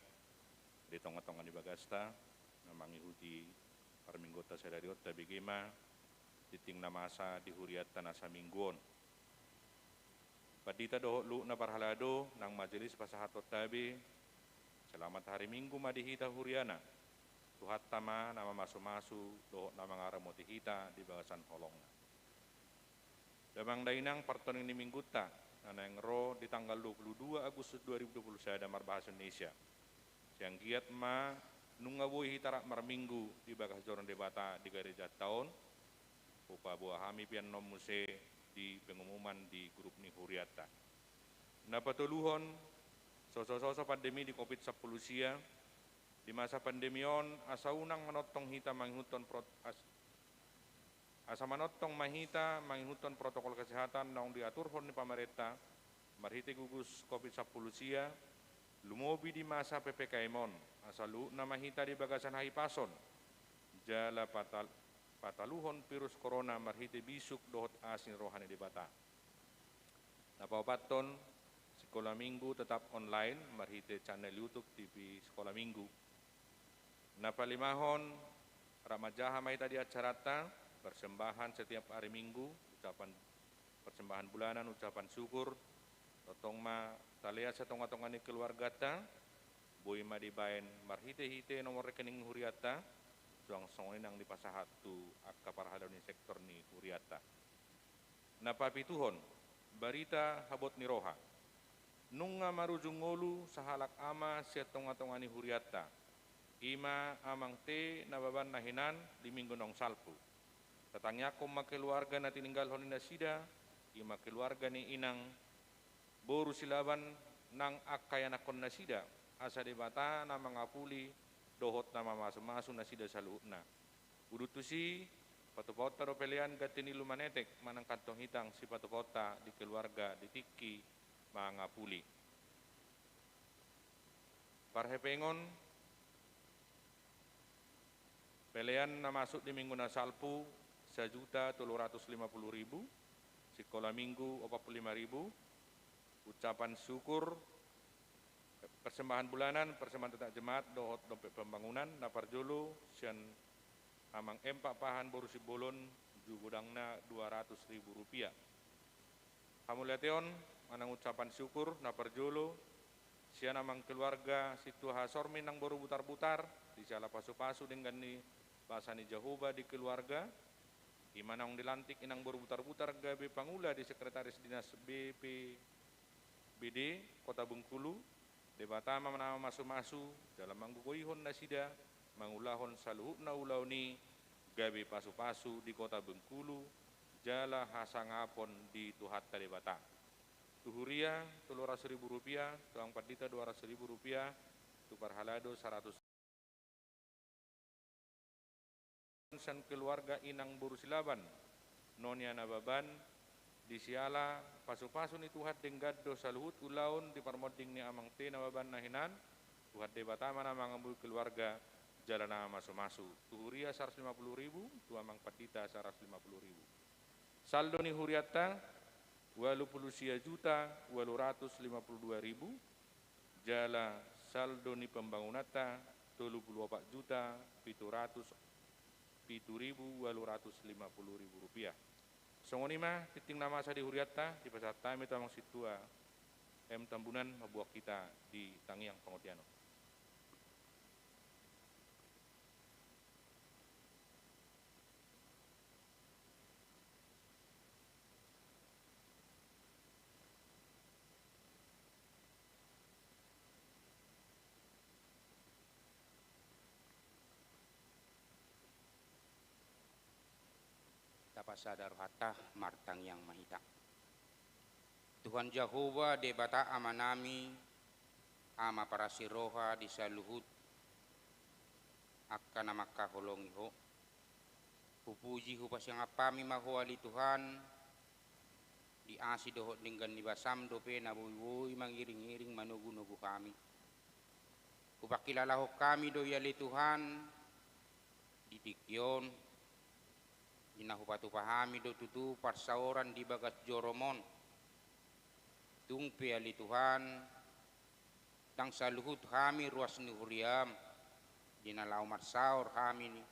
di tongatonga ni bagasta, na mangihuti parmingguonta sadari on, tabege ma tingting na masa di hurianta na saminggu on. Pandita dohot luhut na parhalado, nang majelis pasahathonta be, selamat hari Minggu ma di hita huriana. Tuhanta ma na mamasumasu dohot na mangaramoti hita di bagasan holongna. Damang dainang, partoning ni minggunta na naeng ro di tanggal dua puluh dua Agustus dua ribu dua puluh sada marbagas Indonesia. Sai anggiat ma nunga boi hita rap marminggu di bagas joro ni Debata di garejanta on, hupaboa hami pe annon muse di pengumuman di grup ni hurianta. Na patoluhon, sosososo pandemi di covid sampulu sia, di masa pandemi on asa unang manongtong hita mangihuthon prot-, as-, asa manongtong ma hita mangihuthon protokol kesehatan naung diaturhon ni pamarenta marhite gugus covid sampulu sia, lumobi di masa P P K M on, asa luhutna ma hita di bagasan hahipason, jala patal-, pataluhon virus corona marhite bisuk dohot asi ni roha ni Debata. Na paopathon, Sikola Minggu tetap online marhite channel YouTube T V Sikola Minggu. Na palimahon, rap manjaha ma hita di acaranta, persembahan setiap hari Minggu, ucapan persembahan bulanan, ucapan syukur, tongtong ma talea sian tongatonga ni keluarganta, Boi ma dibaen marhite-hite nomor rekening hurianta, suang songon i nang dipasahat tu angka parhalado ni sektor ni hurianta. Na papituhon, barita habot ni roha. Nunga marujung ngolu sahalak ama sian tonga-tonga ni hurianta. I ma amang T Nababan na hinan di minggu naung salpu. Tatangiangkon ma keluarga na tininggalhon ni nasida, i ma keluarga ni inang boru Silaban nang angka ianakkon nasida, asa Debata na mangapuli dohot na mamasu-masu nasida saluhutna. Udut tusi, patupaonta do pelean ganti ni lumanetek manang kantong hitang sipatupaonta di keluarga di tingki mangapuli. Parhepengon, pelean na masuk di minggu na salpu, sajuta tolu ratus lima puluh ribu, sikola minggu opat puluh lima ribu, ucapan syukur, persembahan bulanan, persembahan ternak jemaat, dohot dompet pembangunan, na parjolo, sian amang M Pakpahan boru Simbolon, ju godangna dua ratus ribu rupiah. Hamauliateon manang ucapan syukur na parjolo sian amang keluarga Sintua Hasormi nang boru Butarbutar, di siala pasu-pasu denggan ni basa ni Jahowa di keluarga, i ma naung dilantik inang boru Butarbutar gabe pangula di sekretaris dinas B P B D Kota Bengkulu, Debata ma na mamasu-masu, jala manggogoihon nasida, mangulahon saluhutna ulaon i, gabe pasu-pasu di Kota Bengkulu, jala hasangapon di Tuhanta Debata. Tu huria, tolu ratus ribu rupiah, tu amang pandita dua ratus ribu rupiah, tu parhalado saratus. Sian keluarga inang boru Silaban, Nonia Nababan, di siala pasu-pasu ni Tuhan denggan do saluhut ulaon di parmonding ni amang T Nababan na hinan, Tuhan Debata ma na mangapuli keluarga jala na mamasu-masu. Tu huria saratus lima puluh ribu, tu amang pandita saratus lima puluh ribu. Saldo ni hurianta, ualu pulu sia juta, ualu ratus lima puluh dua ribu, jala saldo ni pembangunanta, tolu pulu opat juta, pitu ratus pitu ribu, ualu ratus lima puluh ribu rupiah. Songon i ma, tingting na masa di hurianta, dipasahat hami tu amang Sintua M Tambunan, mamboan hita di tangiang pangotian on. Tapasada rohanta, martangiang ma hita. Tuhan Jahowa, Debata Amanami, Ama parasi roha di saluhut angka na mangkaholongi Ho. Hupuji hupasangap hami ma Ho ale Tuhan, di asi dohot denggan ni basaM dope na boi-boi mangiring-iring manogu-nogu hami. Hupangkilalahon hami do i ale Tuhan, di tingki on, di na hupatupa hami do tutu parsaoran di bagas joroM on. Tung pe ale Tuhan, ndang saluhut hami ruas ni huriaM, di na laho marsaor hami ni,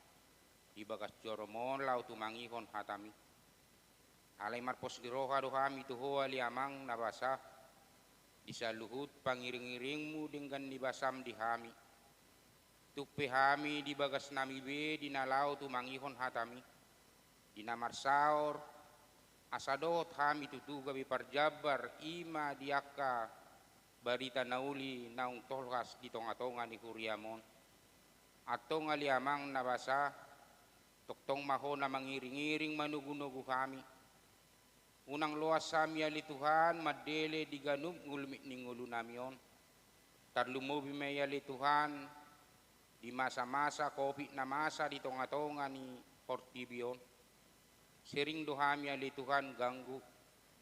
di bagas joroM on laho tumangihon hataMi. Alai marpos ni roha do hami tu Ho ale Amang na basa, di saluhut pangiring-iringMu denggan ni basaM di hami. Tung pe hami di bagasnami be di na laho tumangihon hataMi, di na marsaor, asa dohot hami tutu gabe parjambar i ma di angka barita na uli naung tolhas di tonga-tonga ni huriaM on. Antong ale Amang na basa, tongtong ma Ho na mangiring-iring manogu-nogu hami. Unang loas hami ale Tuhan mandele di ganup ngolumit ni ngolunami on. Tarlumobi ma i ale Tuhan, di masa-masa covid na masa di tonga-tonga ni portibi on. Sering do hami ale Tuhan ganggu,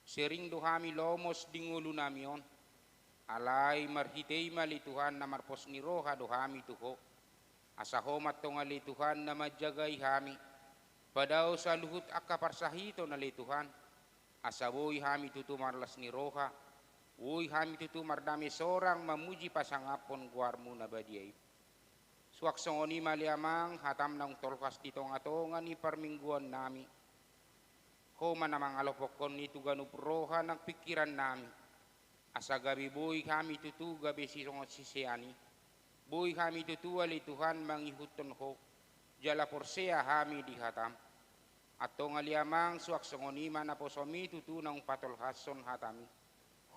sering do hami lomos di ngolunami on. Alai marhite i ma ale Tuhan na marpos ni roha do hami tu Ho. Asa Ho ma antong ale Tuhan na manjagai hami, padao saluhut angka parsahiton ale Tuhan, asa boi hami tutu marlas ni roha, boi hami tutu mardame sorang mamuji pasangaphon goarMu na badia i. Suang songon i ma ale Amang, hataM naung tolhas di tonga-tonga ni parmingguannami. Ho ma na mangalompokhon i tu ganup roha nang pingkirannami, asa gabe boi hami tutu gabe sisongon sisean i. Boi hami tutu ale Tuhan mangihuthon Ho, jala porsea hami di hataM. Antong ale Amang, suang songon i ma naposoMi tutu naung patolhashon hataMi.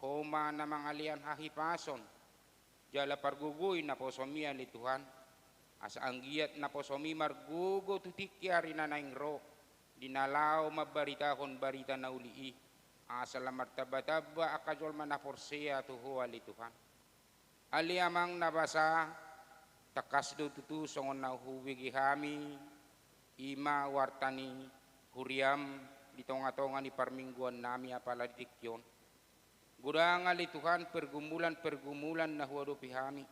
Ho ma na mangalean hahipason, jala pargogoi naposoMi ale Tuhan, asa anggiat naposoMi margogo tu tingki ari na naeng ro, di na laho mambaritahon barita na uli i, asa lam martambatamba angka jolma na porsea tu Ho ale Tuhan. Ale Amang na basa, tangkas do tutu songon na hubege hami, i ma warta ni huriaM di tongatonga ni parmingguannami apala di tingki on. Godang ale Tuhan pergumulan-pergumulan na huadopi hami.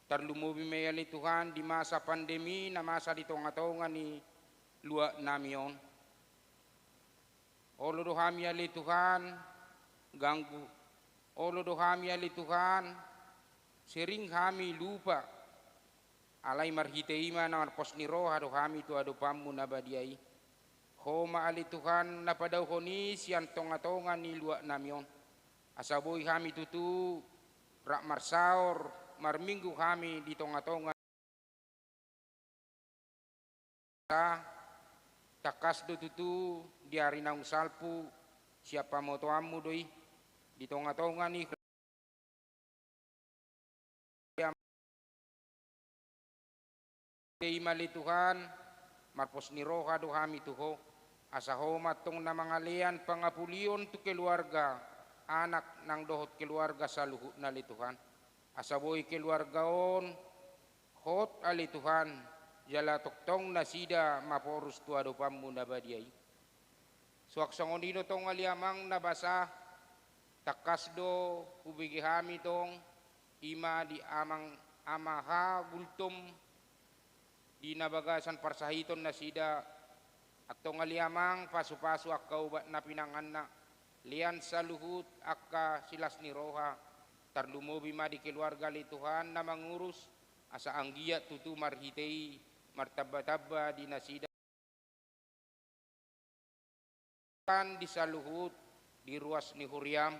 Tarlumobi ma i ale Tuhan di masa pandemi na masa di tongatonga ni luatnami on. Olo do hami ale Tuhan ganggu. Olo do hami ale Tuhan sering hami lupa. Alai marhite i ma na marpos ni roha do hami tu adopanMu na badia i. Ho ma ale Tuhan na padauhon i sian tongatonga ni luatnami on. Asa boi hami tutu rap marsaor, marminggu hami di tongatonga. Tangkas do tutu di ari naung salpu, sian pamotoanMu do i, di tongatonga ni i ma ale Tuhan, marpos ni roha do hami tu Ho, asa Ho ma antong na mangalean pangapulion tu keluarga anak nang dohot keluarga saluhutna ale Tuhan. Asa boi keluarga on hot ale Tuhan, jala tongtong nasida maporus tu adopanMu na badia i. Suang songon i do tong ale Amang na basa, tangkas do hubege hami tong, i ma di Amang Ama H Gultom, di na bagasan parsahiton nasida, antong ale Amang pasupasu angka obat na pinanganna, lean saluhut angka silas ni roha, tarlumobi ma di keluarga ale Tuhan na mangurus, asa anggiat tutu marhite i martambatamba di nasida di saluhut di ruas ni huriaM,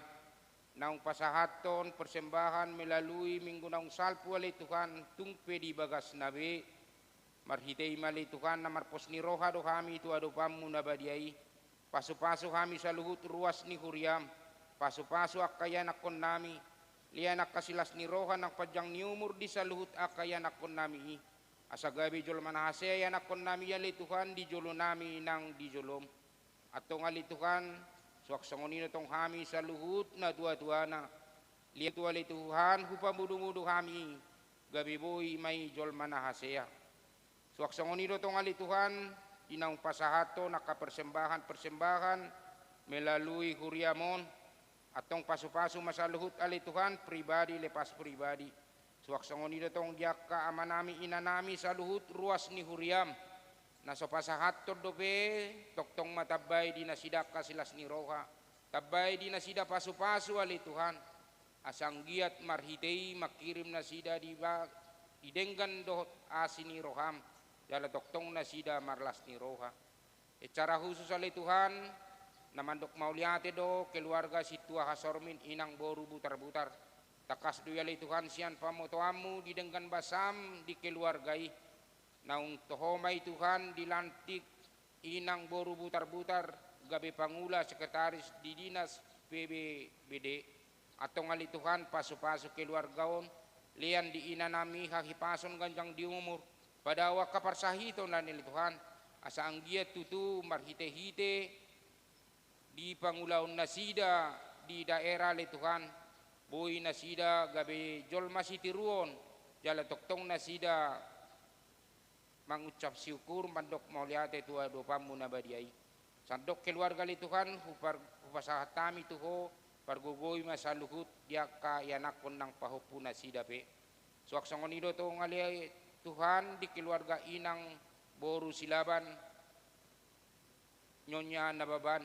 naung pasahathon persembahan melalui minggu naung salpu ale Tuhan tung pe di bagasna be. Marhite i ma ale Tuhan na marpos ni roha do hami tu adopanMu na badia i. Pasupasu hami saluhut ruas ni huriaM. Pasupasu angka ianakkonnami. Lean angka silas ni roha nang panjang ni umur di saluhut angka ianakkonnami i. Asa gabe jolma na hasea ianakkonnami i ale Tuhan di jolonami nang di joloM. Antong ale Tuhan, suang songon i do tong hami saluhut natuatuana. Lean tu ale Tuhan hupamodumudu hami, gabe boi ma i jolma na hasea. Suang songon i do tong ale Tuhan, di naung pasahathon angka persembahan-persembahan melalui huriaM on, antong pasupasu ma saluhut ale Tuhan pribadi lepas pribadi. Suang songon i do tong di angka amanami inanami saluhut ruas ni huriaM, na so pasahathon dope, tongtong ma tambai di nasida angka silas ni roha, tambai di nasida pasupasu ale Tuhan. Asa anggiat marhite i mangkirim nasida di ba-, di denggan dohot asi ni rohaM, jala tongtong nasida marlas ni roha. Secara khusus ale Tuhan, na mandok mauliate do keluarga sintua hasormin inang boru Butarbutar. Tangkas do i ale Tuhan sian pamotoanMu di denggan basaM di keluarga i. Naung toho ma i Tuhan dilantik inang boru Butarbutar gabe pangula sekretaris di dinas P B B D. Antong ale Tuhan pasupasu keluarga on, lean di inanami hahipason ganjang di umur, padao angka parsahiton ale Tuhan, asa anggiat tutu marhitehite di pangulaon nasida di daerah ale Tuhan, boi nasida gabe jolma sitiruon, jala tongtong nasida mangucap syukur mandok mauliate tu adopanMu na badia i. Sandok keluarga ale Tuhan, hupar-, hupasahat hami tu Ho, pargogoi ma saluhut di angka ianakkon nang pahompu nasida pe. Suang songon i do tong ale Tuhan di keluarga inang boru Silaban, Nyonya Nababan.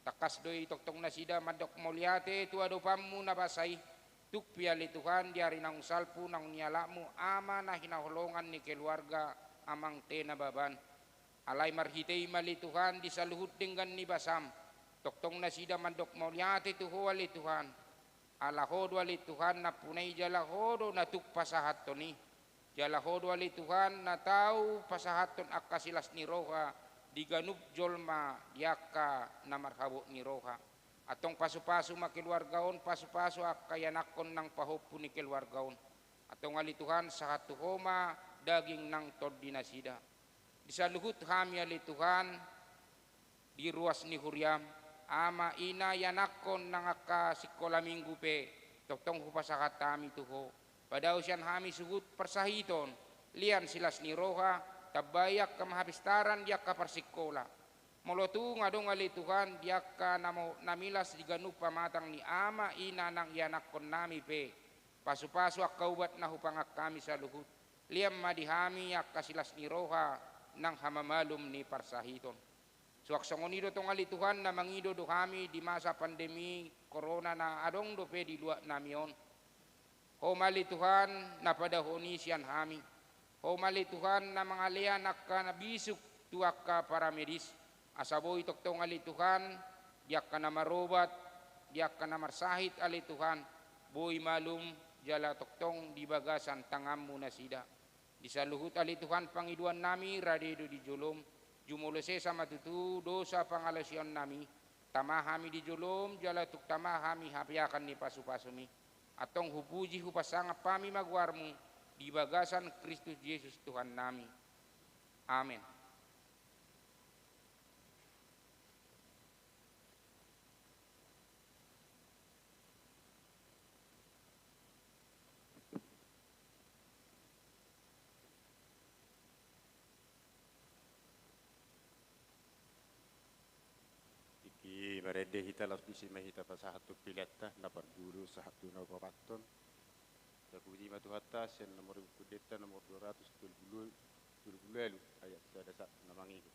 Tangkas do i tongtong nasida mandok mauliate tu adopanMu na basa i, tung pe ale Tuhan di ari naung salpu naung nialapMu ama na hinaholongan ni keluarga amang te Nababan. Alai marhite i ma ale Tuhan di saluhut denggan ni basaM, tongtong nasida mandok mauliate tu Ho ale Tuhan. Ala Ho do ale Tuhan nampuna i jala Ho do na tuk pasahathon i. Jala Ho do ale Tuhan na tau pasahathon angka silas ni roha di ganup jolma di angka na marhabot ni roha. Antong pasupasu ma keluarga on, pasupasu angka ianakhon nang pahompu ni keluarga on. Antong ale Tuhan, sahat tu Ho ma daging nang tondi nasida. Di saluhut hami ale Tuhan, di ruas ni huriaM, ama, ina, ianakhon nang angka sikola minggu pe, tongtong hupasahat hami tu Ho. Padao sian hami suhut parsahiton, lean silas ni roha, tambai angka hapistaran di angka parsikola. Molo tung adong ale Tuhan di angka na mohop na milas di ganup pamatang ni ama, ina nang ianakhon nami pe, pasupasu angka ubat na hupangan hami saluhut. Lean ma di hami angka silas ni roha nang hamamalum ni parsahiton. Suang songon i do tong ale Tuhan na mangido do hami di masa pandemi corona na adong dope di luat nami on. Ho ma ale Tuhan na padahon i sian hami. Ho ma ale Tuhan na mangalean angka na bisuk tu angka paramedis. Asa boi tongtong ale Tuhan, di angka na marobat, di angka na marsahit ale Tuhan, boi malum jala tongtong di bagasan tanganMu nasida. Di saluhut ale Tuhan pangidoan nami rade do di joloM, jumolo sesa ma tutu dosa pangalaosion nami, tama hami di joloM, jala tung tama hami hapeakan ni pasupasuMi. Antong hupuji hupasangaphon hami ma goarMu, di bagasan Kristus Jesus Tuhan nami. Amen. Tingki marende hita laos disi ma hita pasahat tu peleanta, na parjolo sahat tu na paopathon. Tapuji ma Tuhanta sian nomor buku denta nomor dua ratus tolu pulu, tolu pulu ualu, ayat sada sahat na mangido.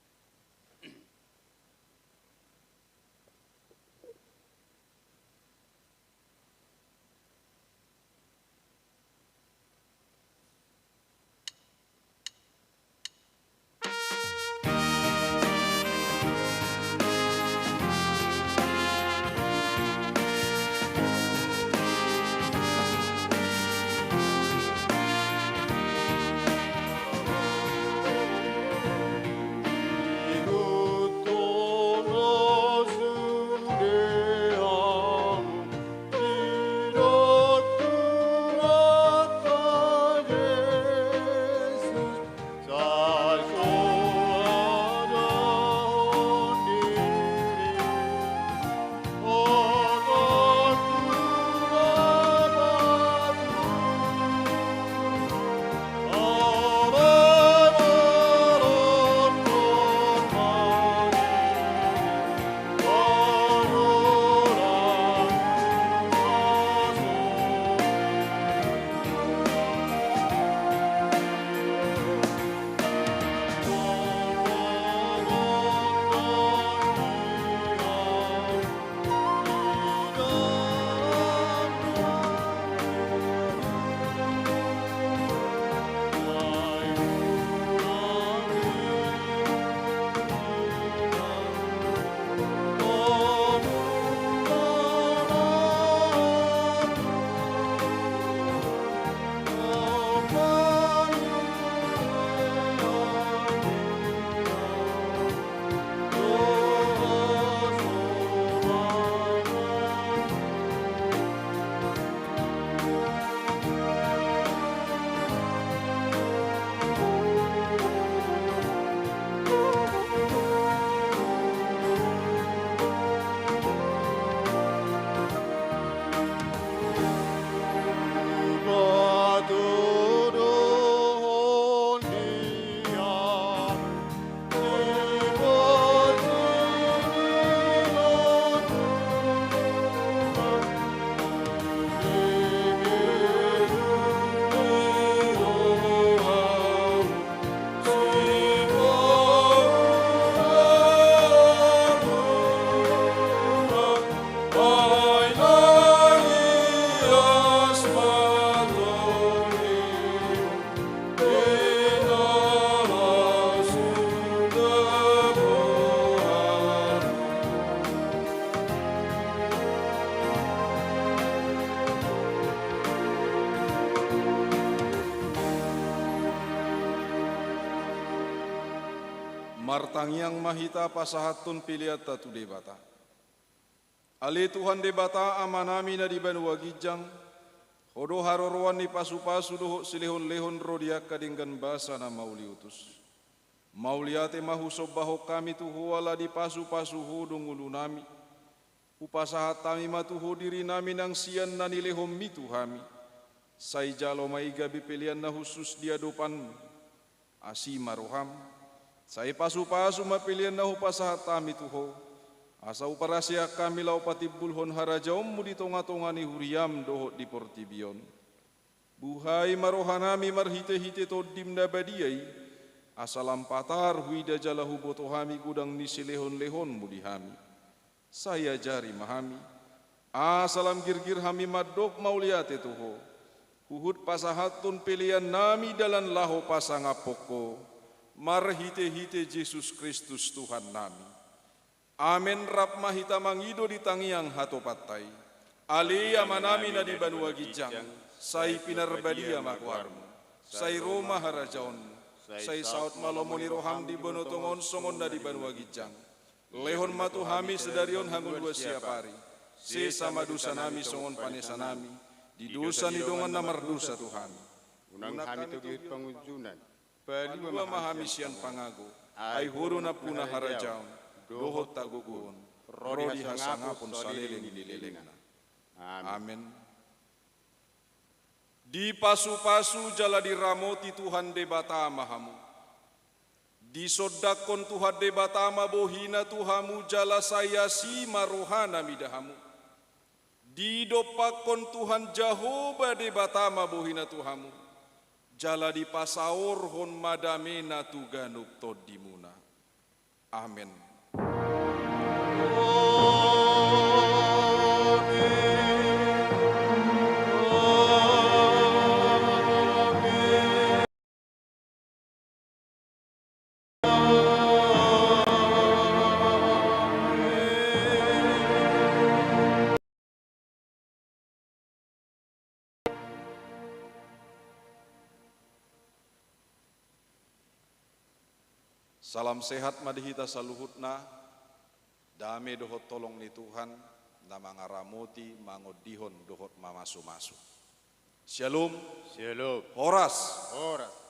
Martangiang ma hita pasahathon peleanta tu Debata. Ale Tuhan Debata Amanami na di banua ginjang, Ho do haroroan ni pasupasu dohot silehonlehon ro di angka denggan basa na mauliutus. Mauliate ma husombahon hami tu Ho ala dipasupasu Ho do ngolunami. Hupasahat hami ma tu Ho dirinami nang sian na nilehonMi tu hami. Sai jalo ma i gabe pelean na hushus di adopanMu. Asi ma rohaM. Sai pasupasu ma pelean na hupasahat hami tu Ho. Asa huparsiajar hami laho patimbulhon harajaonMu di tongatonga ni huriaM dohot di portibi on. Buhai ma rohanami marhitehite TondiM na badia i, asa lam patar huida jala huboto hami godang ni silehonlehonMu di hami. Sai ajari ma hami, asa lam girgir hami mandok mauliate tu Ho, huhut pasahathon peleannami dalan laho pasangaphon Ho, marhitehite Jesus Kristus Tuhannami. Amen. Rap ma hita mangido di tangiang hatopanta i. Ale Amanami na di banua ginjang, sai pinarbadia ma goarMu, sai ro ma harajaonMu, sai saut ma lomo ni rohaM di banua tonga on songon na di banua ginjang. Lehon ma tu hami sadari on hangoluan siapari. Sesa ma dosanami songon panesanami di dosa ni dongan na mardosa tu hami. Unang hami togihon pangunjunan. Palua ma hami sian pangago. Ai Ho do nampuna harajaon dohot hagogoon ro di hasangapon saleleng ni lelengna. Amen. Dipasupasu jala diramoti Tuhan Debata ma hamu. Disondangkon Tuhan Debata ma bohiNa tu hamu jala sai asi ma rohaNa mida hamu. Didompakkon Tuhan Jahowa Debata ma bohiNa tu hamu, jala dipasaorhon ma dameNa tu ganup tondimuna. Amen. Salam sehat ma di hita saluhutna. Dame dohot holong ni Tuhan na mangaramoti, mangondihon dohot mamasumasu. Syalom. Syalom. Horas. Horas.